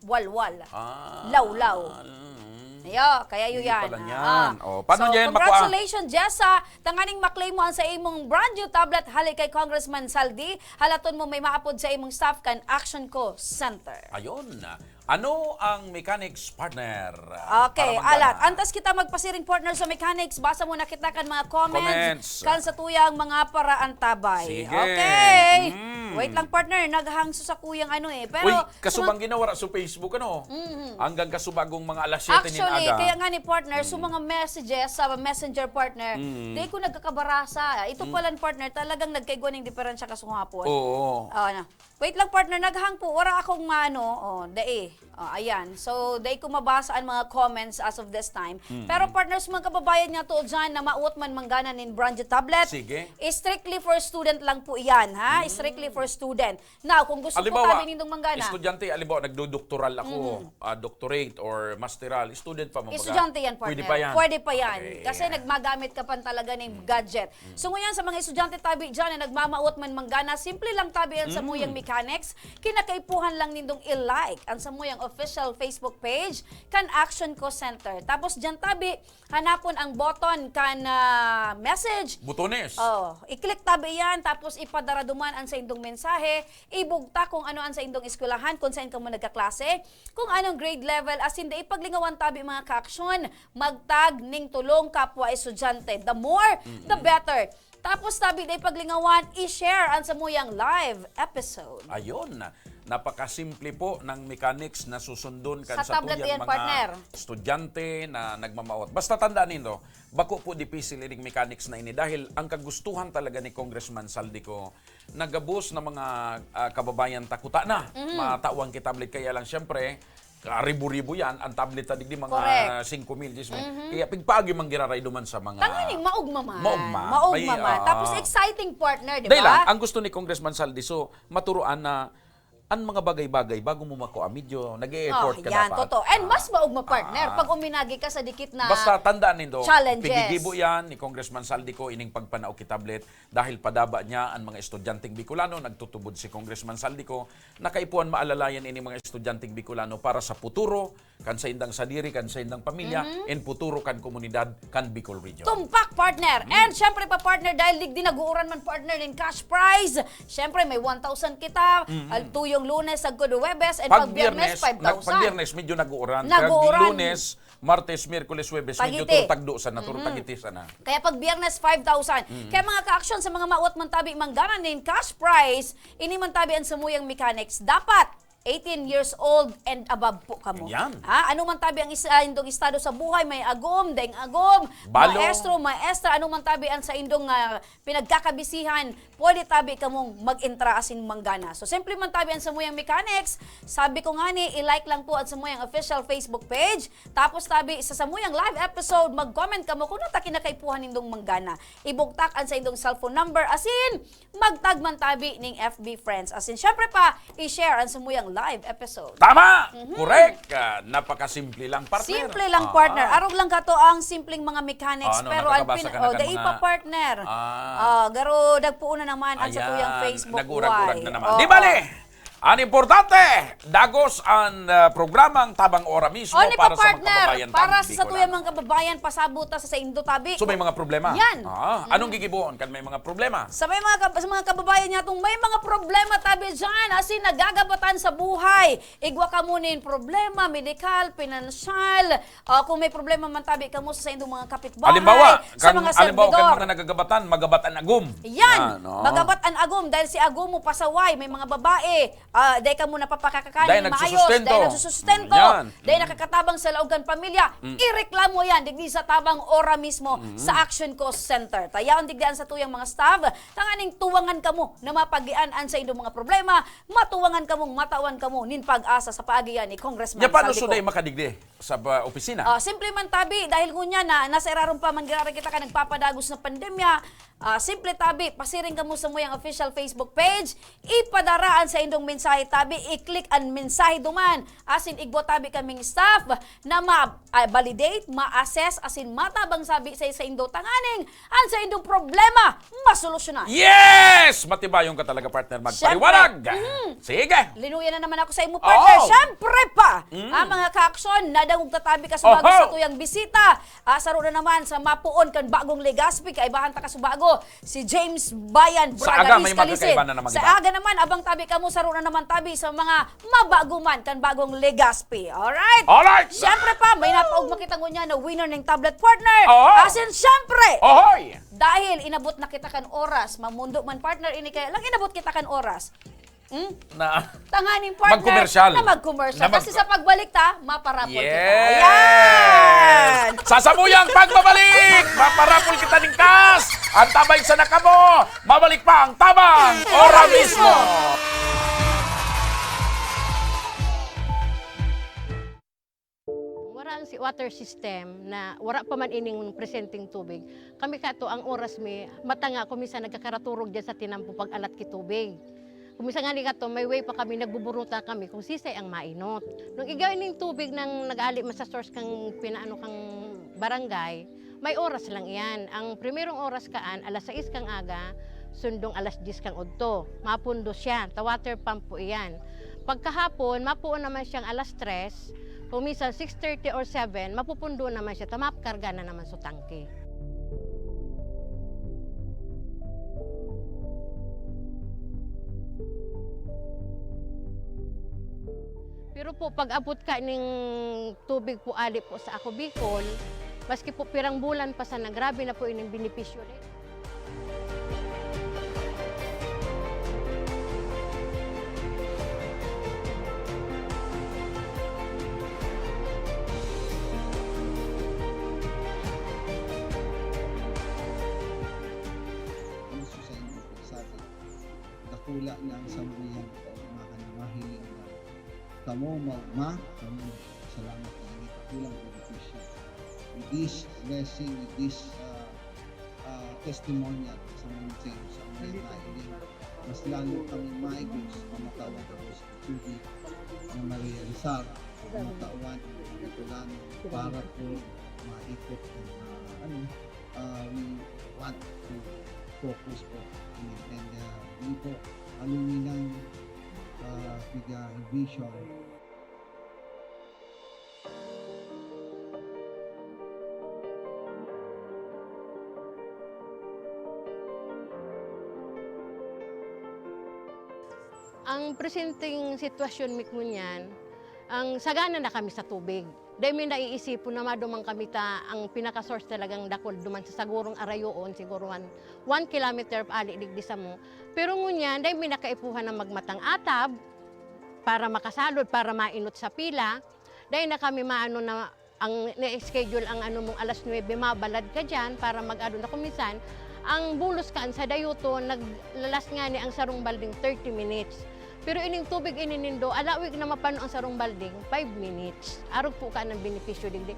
walwal. Ah. Lawlaw. Mm. Ayo, kaya yun Hindi yan. pala Ah. yan. Oh, paano So, niya yan makuha? congratulations, Jessa. Tanganing maklaim mo ang sa imong brand new tablet hali kay Congressman Saldi. Halaton mo may maapod sa imong staff kan Action Co Center. Ayun. Ano ang mechanics, partner? Okay, Para magana. alat. Antas kita magpasiring, partner, sa mechanics, basa muna kita kan mga comments, Comments. kan sa tuyang mga paraantabay. Sige. Okay. Mm. Wait lang, partner. Naghangso sa kuyang ano eh. Pero Uy, sa kasubang mga ginawara sa Facebook, ano? Mhm. Hanggang kasubagong mga alas siyete nin Actually, aga. kaya nga ni partner, sa Mm. mga messages sa messenger, partner, Mm. di ko nagkakabarasa. Ito Mm. pala, partner, talagang nagkaigwa ning diferensya kasuhapon. Oo. Oo, na. Wait lang, partner, naghang po. Wala akong maano. Oh, dai. Oh, ayan. So, dai ko mabasa ang mga comments as of this time. Mm. Pero, partners, mga kababayan nga to dyan na mauot man manggana nin brand new tablet, Sige. strictly for student lang po yan, ha? Mm. Strictly for student. Now, kung gusto po Halimbawa, tabi nindong manggana. estudyante, halimbawa, nagdodoktoral ako, Mhm. ah, doctorate or masteral, student pa mo baga? Estudyante yan, partner. Pwede pa yan? Pwede pa yan. Okay. Kasi nagmagamit ka pan talaga ng Mm. gadget. Mm. So, ngunyan sa mga estudyante tabi dyan na nagmamawot man manggana, simple lang tabi yan sa Mm. Muyang Mechanics. Kinakaipuhan lang nindong i-like ang sa Muyang official Facebook page kan Action Co Center. Tapos dyan tabi, hanapon ang button kan, ah, message. Butones. Oh, i-click tabi yan, tapos ipadara duman ang sa indong mensahe, ibugtak kung ano ang sa indong eskwelahan, kung saan kamo nagkaklase, kung anong grade level, asin dai paglingawan tabi, mga kaaksyon, magtag ning tulong kapwa estudyante. The more, the Mm-mm. better. Tapos tabi dai paglingawan, i-share ang samuyang live episode. Ayun. Napakasimple po ng mechanics na susundon kan Sa tablet satuyang yan, mga partner. estudyante na nagmamawot. Basta tandaan nindo, bako po dipisil ining mechanics na ini dahil ang kagustuhan talaga ni Congressman Saldico na gabos na mga, ah, kababayan ta kuta na Mhm. matawan ki tablet. Kaya lang, siyempre, karibo-ribo yan. Ang tablet ta digdi mga Correct. singko mil, diyes mil. Mhm. Kaya pigpaagi man giraray duman sa mga Tanganing maugma man. Maugma. Maugma May, man. ah, Tapos exciting, partner, di Dahil ba? lang, ang gusto ni Congressman Saldi, so, maturuan na Ang mga bagay-bagay, bago mo makuha, medyo nag-e-effort Oh, ka yan, dapat. totoo. And mas Ah. maugma, partner, Ah. pag uminagi ka sa dikit na Basta tandaan nindo, challenges. pigigibo yan ni Congressman Zaldy Co, ining pagpanao ki tablet, dahil padaba niya ang mga estudyanteng Bicolano, nagtutubod si Congressman Zaldy Co, na kaipuhan maalalayan ining mga estudyanteng Bicolano para sa puturo, kan saindang sadiri, kan saindang pamilya, Mhm. and puturo kan komunidad, kan Bicol Region. Tumpak, partner. Mm. And syempre pa, partner, dahil digdi nag-uuran man, partner, nin cash prize. Syempre, may one thousand kita, Mhm. al-, tuyong Lunes, sagkod Huwebes, and Pag pag Biyernes, Biyernes, nag-, pag five thousand. Biyernes, medyo nag-uuran. Nag-uuran. Pag Lunes, Martes, Miyerkules, Huwebes, medyo Tagiti. turo tagdo sa, naturo Mhm. tagiti sana. Kaya pag Biyernes, five thousand. Mm. Kaya mga ka-aksyon, sa mga mawat man tabi manggana nin cash prize, ini man tabi ang samuyang mechanics. Dapat eighteen years old and above po kamo. Yan. Ha? Ano man tabi ang isa, indong estado sa buhay, may agom, daing agom, Balo. maestro, maestra, ano man tabi ang sa indong, ah, pinagkakabisihan, pwede tabi kamong mag-entra asin manggana. So, simple man tabi ang samuyang mechanics. Sabi ko nga ni, i-like lang po ang samuyang official Facebook page. Tapos tabi, sa samuyang live episode, mag-comment kamo kung nata kinakaipuhan nindong manggana. Ibugtak ang sa indong cellphone number, asin magtag man tabi ning F B friends. Asin, syempre pa, i-share ang samuyang live episode. Tama! Mhm. Correct! Ah, napakasimple lang, partner. Simple lang, Ah. partner. Arog lang kato ang simpleng mga mechanics, Ano, pero nakakabasa alpin-, ka na oh, kan dai mga pa, partner. Ah. Ah, garo, dagpuon na naman ang sa Ayan, tuyang Facebook nag-urag-urag Why. na naman. Oo. Di bale, ang importante, dagos ang, ah, programang Tabang Ora Mismo Ano pa, para sa mga partner? kababayan Para tang sa Bicolano. tuyang mga kababayan, pasabot ta sa saindo tabi. So, may mga problema? Yan. Ah, anong Mhm. gigibohon kan may mga problema? Sa may mga kab-, sa mga kababayan niya tong may mga problema tabi dyan, asin nagagabatan sa buhay. Igwa kamo nin problema, medikal, pinansyal, ah, kung may problema man tabi kamo sa saindong mga kapitbahay, Halimbawa, sa kan, mga halimbawa, kan servidor. mga nagagabatan, magabat an agom. Yan, Yan, oo. magabat an agom dahil si agom mo pasaway, may mga babae, ah, dai kamo napapakakakan Dai nin maayos, nagsusustento. dai nagsusustento, Mm, yan. dai Mm. nakakatabang sa laog kan pamilya, Mm. ireklamo yan, digdi sa Tabang Ora Mismo, Mm. sa Action Call Center. Tayaon digdi an satuyang mga staff, tanganing tuwangan kamo na mapagian an saindong mga problema, matuwangan kamong matawan kamo nin pag-asa sa paagian ni Congressman Nya, paano Zaldy Co. suday makadigdi sa ba-, opisina? Ah, simple man tabi, dahil ngunyan na nasa irarom pa man giraray kita kan nagpapadagos na pandemya, ah, simple tabi, pasiring kamo sa muyang official Facebook page, ipadara an saindong mensahe tabi, i-click an mensahe duman, asin igwa tabi kaming staff na ma-, ah, validate, ma-assess, asin matabang sabi sa saindo tanganing an saindong problema masolusyonan. Yes! Matibayon ka talaga, partner, Siyempre. magpaliwanag. Mhm. Sige. Linuya na naman ako sa imo, partner. Oo. Siyempre pa, Mm. ang mga ka-aksyon, nadangog tatabi ka sa bago Oho. sa tuyang bisita. Ah, saro na naman sa mapuon kan bagong Legazpi, kaibahan ta ka sa bago, si James Bayan Sa aga, Bragaris may Kalisin. magkakaiba na naman Sa iba. aga naman, abang tabi kamo, saro na naman tabi sa mga mabago man kan bagong Legazpi. Alright? Alright! Siyempre pa, may napaog makita ngunyan na winner ning tablet, partner. Oo. Asin, siyempre, Ohoy! dahil inabot na kita kan oras, mamundo man, partner, ini kaya lang inabot kita kan oras. Hmm? Na Tanganing, partner, Magkomersyal. na magkomersyal. Na mag- Kasi sa pagbalik ta, maparapol kita. Yes! Ayan! Sa samuyang pagbabalik, maparapol kita ning kas. Ang tabay sa nakamo, mabalik pa ang tabang, ora mismo. Wara ang si-, water system na wara pa man ining presenteng tubig. Kami kato, ang oras mi, mata nga ako minsan nagkakaraturog dyan sa tinampo pag-alat ki tubig. Kung minsan nga ni kato, may way pa kami, nagbuburuta kami kung sisay ang mainot. Nung igay ning tubig nang nag-aali man sa source kang pinaano kang barangay, may oras lang iyan. Ang primerong oras kaan, alas sais kang aga, sundong alas diyes kang udto. Mapundo siya, ta water pump po iyan. Pagkahapon, mapuon naman siyang alas tres, kung minsan six thirty or seven, mapupundo naman siya, ta makarga na naman sa tangke. Pero po, pag-abot ka ning tubig po ali po sa Ako Bicol, maski po pirang bulan pa sana, grabe na po ining benepisyo rin. Ang susay mo po sa atin, dakula na ang samuyang kaugmahan na mahiling na kamo maugma, kamo salamat na ini dakulang benepisyo. With this blessing, with this, ah, ah, testimonial sa mga seniors ang mga nailing. Mas lalo kami maigos na matawan ako sa tubig na ma-realisar, matawan ang katulanan para po maikot ang, ah, ano, ah, we want to focus po. And, and, ah, yun po, aluminan, ah, piga vision. Ang presenteng sitwasyon mi ngunyan, ang sagana na kami sa tubig. Dai mi naiisipon na maduman kami ta ang pinaka-source talagang dakul duman sa sagurong arayoon, siguro one, one kilometer ali digdi samo. Pero ngunyan, dai mi na kaipuhan na magmatang atab para makasalod, para mainot sa pila. Dai na kami maano na ang na-schedule ang ano mong alas nuebe, mabalad ka diyan para mag-ano na. Kung minsan, ang bulos kaan sa dayoton, naglalas ngani ang sarong balding thirty minutes. Pero ining tubig ini nindo, alawig na mapano ang sarong balding, five minutes. Arog po kaan ang benepisyo digdi.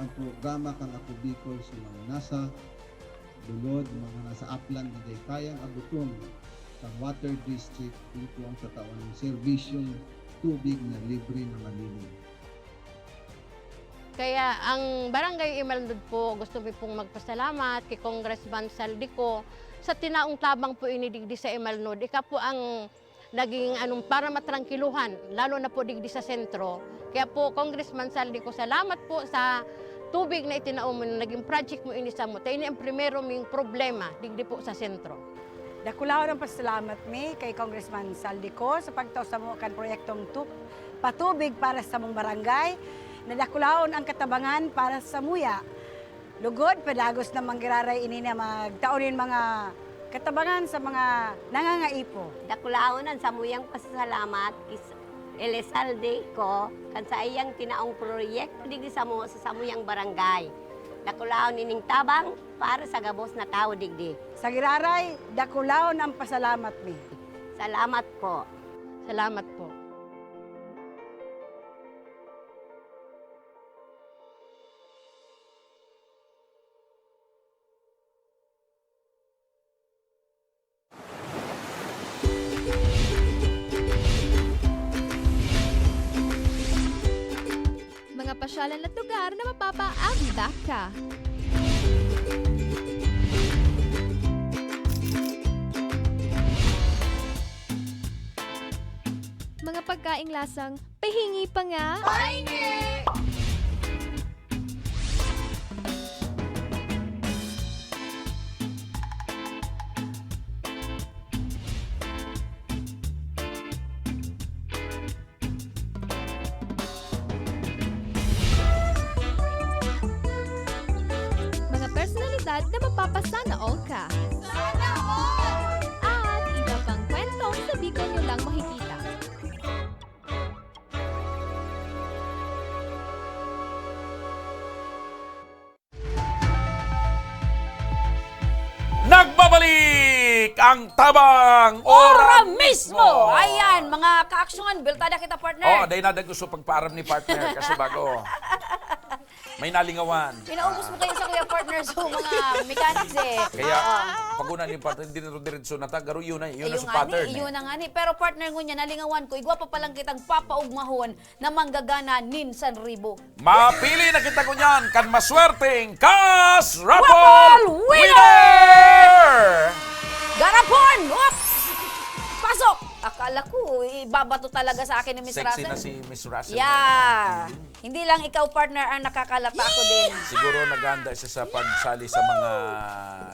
Ang programa kan Ako Bicol sa mga nasa lulod, mga nasa aplan na dai kayang abuton kan water district, ito ang tatawan ng serbisyong tubig na libre na malinis. Kaya ang Barangay Imalnod po, gusto mi pong magpasalamat kay Congressman Saldico sa tinaong tabang po ini digdi sa Imalnod. Ika po ang naging anong para matrangkiluhan, lalo na po digdi sa sentro. Kaya po, Congressman Saldico, salamat po sa tubig na itinao mo, na naging project mo ini samo. Ta ini ang primero ming problema digdi po sa sentro. Dakulaon ang pasalamat mi kay Congressman Saldico sa pagtao samo kan proyektong tu-, patubig para sa samong barangay. Nadakulaon ang katabangan para sa muya. Lugod, padagos na manggiraray ini na magtao nin mga katabangan sa mga nangangaipo. Dakulaon an samuyang pasasalamat kis Elizalde ko kan saiyang tinaong proyekto digdi samo sa samuyang barangay. Dakulaon ining tabang para sa gabos na tawo digdi. Sa giraray, dakulaon ang pasalamat mi. Salamat po. Salamat po. Mga pasyalan at lugar na mapapaagi ka. Mga pagkaing lasang pahingi pa nga. Pahingi! Mga personalidad na mapapasana all ka. Sana all! At iba pang kwentong sa Bicol nyo lang makikita. Nagbabalik ang Tabang Ora Ora Mismo! Mismo! Ayan, mga kaaksyon, biltada kita, partner. Oh, dahil na gusto pagpaaram ni partner kasi bago. May nalingawan. Pinaubos mo kayo sa kuya partner, so mga mechanics eh. Kaya, Oo. pag una ni partner, hindi na diretso na ta, garo yun na, yun na Ayun sa nga pattern ni, eh. yun na nga ni. Pero partner, ngunya, nalingawan ko, igwa pa palang kitang papaugmahon na manggagana nin sanribo. Mapili na kita ngunyan kan maswerteng Cash Raffle Raffle winner! winner! Garapon! Oops! Pasok! Akala ko, ibabato talaga sa akin ni Miss Sexy Russell. na si Miss Russell Yeah. ngayon. Mm. Hindi lang ikaw, partner, ang nakakalata, ako din. Siguro naghahanda siya sa pagsali sa mga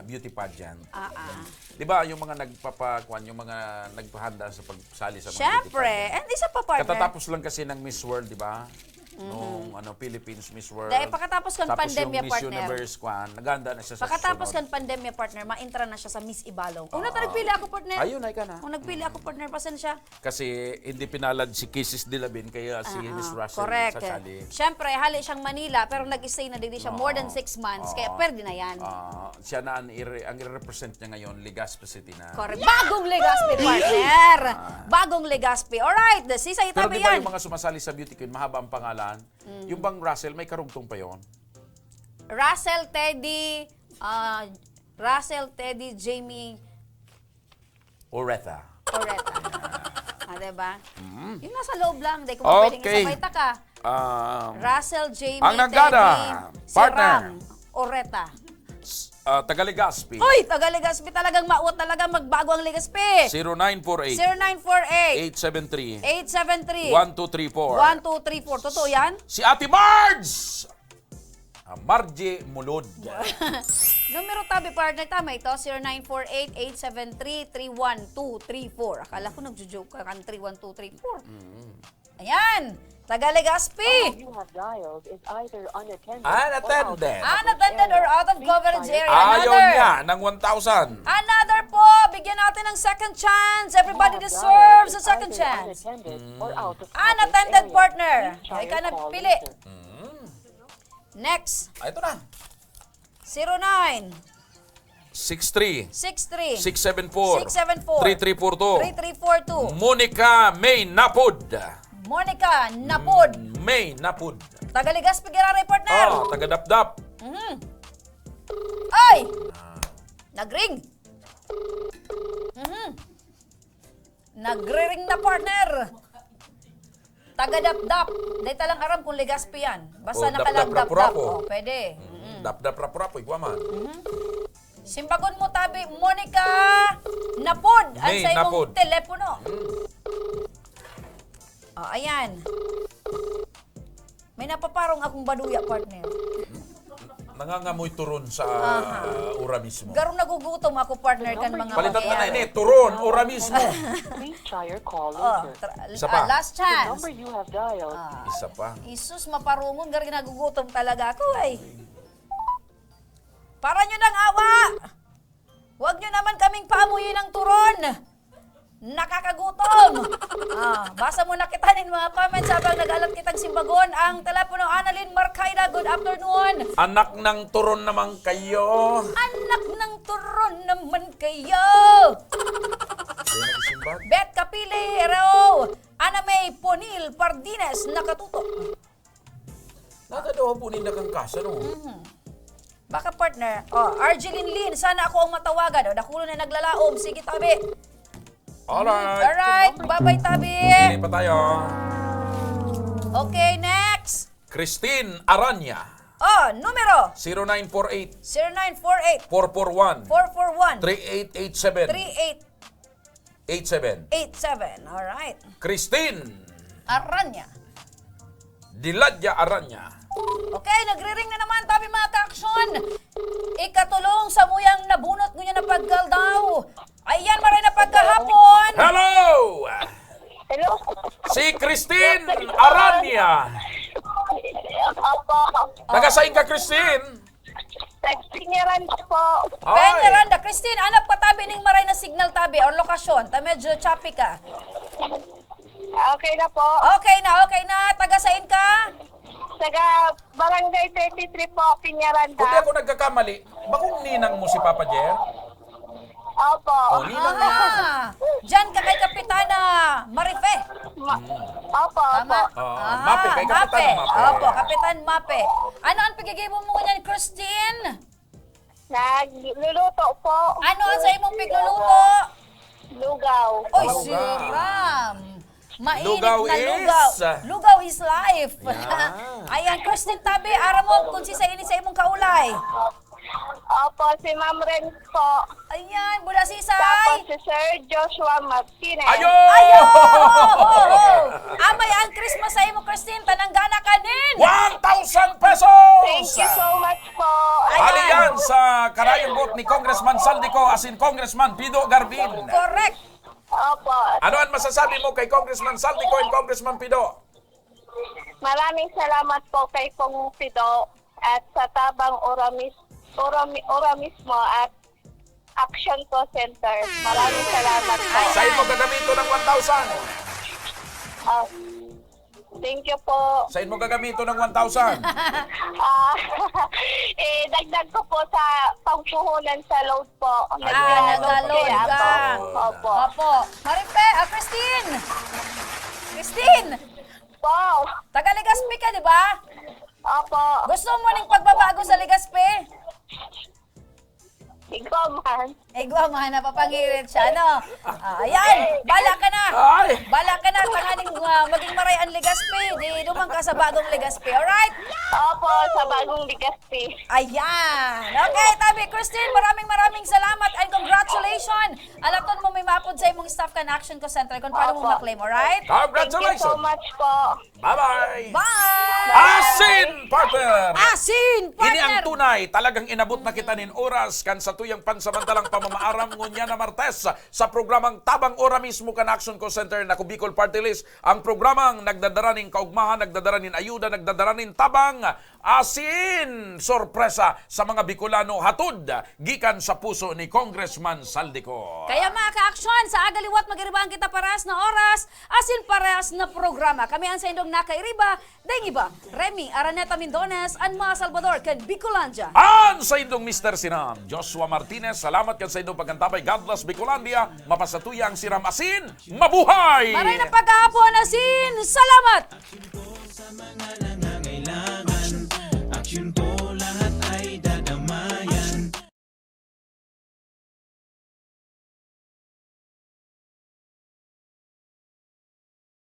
beauty pageant. Ah, ah. Di ba, yung mga nagpapakuan, yung mga naghahanda sa pagsali sa mga beauty Siyempre. pageant. And isa pa, partner. Katatapos lang kasi ng Miss World, di ba? nung ano, Philippines Miss World. Dahil pagkatapos kan Tapos pandemya, yung Miss partner. Universe, kwan, naganda na siya sa Pagkatapos susunod. kan pandemya, partner, maentra na siya sa Miss Ibalong. Una ta Ah. nagpili ako, partner. Ayun, ay ka na. Kung nagpili ako, partner, pasensya. Kasi hindi pinalad si Kisses Dilabin, kaya si Ah, Miss ah, Russell correct. sasali. Siyempre, hali siyang Manila, pero nag-stay na din siya more than Oo. six months, kaya Oo. pwede na yan. Ah, siya na ang, ire- ang i-represent niya ngayon, Legazpi City na. Correct. Bagong Legazpi, partner. Ah. Bagong Legazpi. Alright, si Sayo Pero Tabi di ba yan. yung mga sumasali sa Beauty Queen, mahaba ang pangalan? Mm. Yung bang Russell, may karugtong pa yon? Russell, Teddy, ah, Russell, Teddy, Jamie, Oreta. Oreta. Ah, diba? Mm. Yung nasa loob lang, di ko pwedeng Okay. isabay ta ka. Um, Russell, Jamie, ang nagdada, Teddy, si partner. Ram, Oreta. S- ah, taga Legazpi. Hoy, taga Legazpi talagang mao talaga magbago ang Legazpi. Zero nine four eight. Zero nine four eight. Eight seven three. Eight seven three. One two three four. One two three four. Totoo yan? Si Ate Marge! Ah, Margie Mulod. Numero tabi, partner, tama ito, zero nine four eight, eight seven three, three one two three four. Akala ko nagjo-joke ka kan three one two three four. Mm. Ayan, taga Legazpi. Number you have dialed is either unattended or out of Unattended. Unattended or out of coverage area. Please try your Ayaw Another. niya ng one thousand. Another po, bigyan natin ng second chance. Everybody You have deserves dialed a is second either chance. unattended or out of coverage Unattended, area. partner. Please try Ay ka your call nagpili. later. Mm. Next. Ah, ito na. Zero nine. Six three. Six three. Six seven four. Six seven four. Three three four two. Three three four two. Monica May Napod. Monica Napod. Mm, May Napod. Taga Legazpi giraray, partner. Ah, taga Dapdap. Mhm. Ay! Ah. Nagring. Mhm. Nagriring na, partner. Taga Dapdap. Dahil talang aram kung Legazpi yan. Basta O, Dapdap, nakalagdapdap. Rapu-rapu. O, pwede. Mm, Mm-mm. Dapdap, Rapu-rapu, igwa man. Mhm. Simbagon mo tabi, Monica Napod, ang May sa imong Napod. telepono. Mm. O, ayan. May napaparong akong baduya, partner. Nangangamoy turon sa Aha. ura mismo. Garong nagugutom ako, partner, kan mga Palitan mo na bagay. ini, turon, ura mismo. Please try your call Oh, later. tra- Isa ah, pa. last The chance. number you have dialed Ah. Isa pa. Isus, maparungon, garong nagugutom talaga ako, ay. Para nyo nang awa! Huwag nyo naman kaming paamuyin ng turon! Nakakagutom! Ah, basa mo na kita nin mga comments habang nag-alat kitang simbagon. Ang telepono, Annalyn Marcaida, good afternoon. Anak ng turon naman kayo. Anak ng turon naman kayo. Sino nagsimbag? Beth Capili, hello. Ana May Ponil Pardines, nakatutok. Nagadawa po ninda kan kasa, no? Mhm. Baka, partner. Oh, Arjeline Lin, sana ako ang matawagan. O, dakulo na naglalaom. Sige, tabi. Alright. Alright. Bye-bye, tabi. Pili pa tayo. Okay, next. Christine Aranya. Oh, numero. Zero nine four eight. Zero nine four eight. Four four one. Four four one. Three eight eight seven. Three eight Eight seven. Eight seven. Alright. Christine. Aranya. Diladia Aranya. Okay, nagriring na naman, tabi, mga ka-aksyon. Ikatulong sa muyang nabunot ngunyan na pagkaldaw. Ayan, maray na pagkahapon. Hello! Hello. Si Christine Aranya. Opo. Taga saan ka, Christine? Nagsinyaranda po. Hoy! Peñaranda. Christine, ano pa tabi ning maray na signal tabi or lokasyon? Ta medyo choppy ka. Okay na po. Okay na, okay na. Taga sain ka? Taga Barangay thirty-three po, Peñaranda. Kung di ako nagkakamali, bakong ninang mo si Papa Jer? Opo. Oh, ninang mo. Ah, diyan ka kay Kapitana Marife. Ma- Hmm. Opo, Tama? opo. Oo, Ah, Mape, kay Kapitan Mape. Mape. Opo, Kapitan Mape. Ano ang pagigibong mo niyan, Christine? Nagluluto po. Ano ang sa imong pigluluto? Lugaw. Oy, Lugaw. Siram. Mainit Lugaw na is lugaw. Lugaw is life. Yeah. Ayan, Christine Tabi, aram mo kung si sa ini sa imong kaulay. Opo, si Ma'am Renz po. Ayan, Bulasisay. Tapos si Sir Joshua Martinez. Ayo! Ayo! Amay ang Christmas sa imo, Christine, tananggana ka nin. One thousand pesos! Thank you so much po. Ayan. Hali yan sa karayong buot ni Congressman Zaldy Co asin Congressman Pido Garvin. Correct. Opo. Ano ang masasabi mo kay Congressman Zaldy Co and Congressman Pido? Maraming salamat po kay Pong Fido at sa Tabang Oramis, Orami, Oramismo at Action Co Center. Maraming salamat po. Saan mo gagamiton ng one thousand? Ah, thank you po. Saan mo gagamiton ng one thousand? Ah, eh, dagdag ko po sa pagpuhunan sa load po. Ah, naglalod ka. Opo. Opo. Marife, ah, Christine! Christine! Po. Taga Legazpi ka, di ba? Opo. Gusto mo ning pagbabago sa Legazpi? Ikaw man. Igwa, mga napapangirit siya, no? Ah, ayan, bala ka na. Ay! Bala ka na, tanganing ah, maging maray ang Legazpi. Di duman ka sa bagong Legazpi, alright? Opo, sa bagong Legazpi. Ayan. Okay, tabi, Christine, maraming maraming salamat and congratulations. Alaton mo may maapod sa imong staff kan Action Co Center kung paano mo Opo. maklaim, alright? Thank you so Congratulations! Much po. Bye-bye! Bye! Asin, partner! Asin, Ini ang partner! Tunay, talagang inabot na kita nin oras kan satuyang pansamantalang pamamaaram ngunyan na Martes sa programang Tabang Ora Mismo kan Action Co Center na Bicol Party List, ang programang nagdadara nin kaugmahan, nagdadara nin ayuda, nagdadara nin tabang, asin, sorpresa sa mga Bicolano, hatod gikan sa puso ni Congressman Saldico. Kaya mga ka-aksyon, sa agaliwat magiribaan kita paras na oras, asin paras na programa. Kami ang saindong nakairiba, daing iba, Remy Araneta Mindones, an mga Salvador kan Bicolandia. An saindong Mister Siram, Joshua Martinez, salamat kan saindong pagkantabay. God bless Bicolandia. Mapasatuya ang Siram Asin. Mabuhay! Maray na pagkahapon, asin! Salamat! Action po sa mga nangangailangan. Action po, lahat ay dadamay.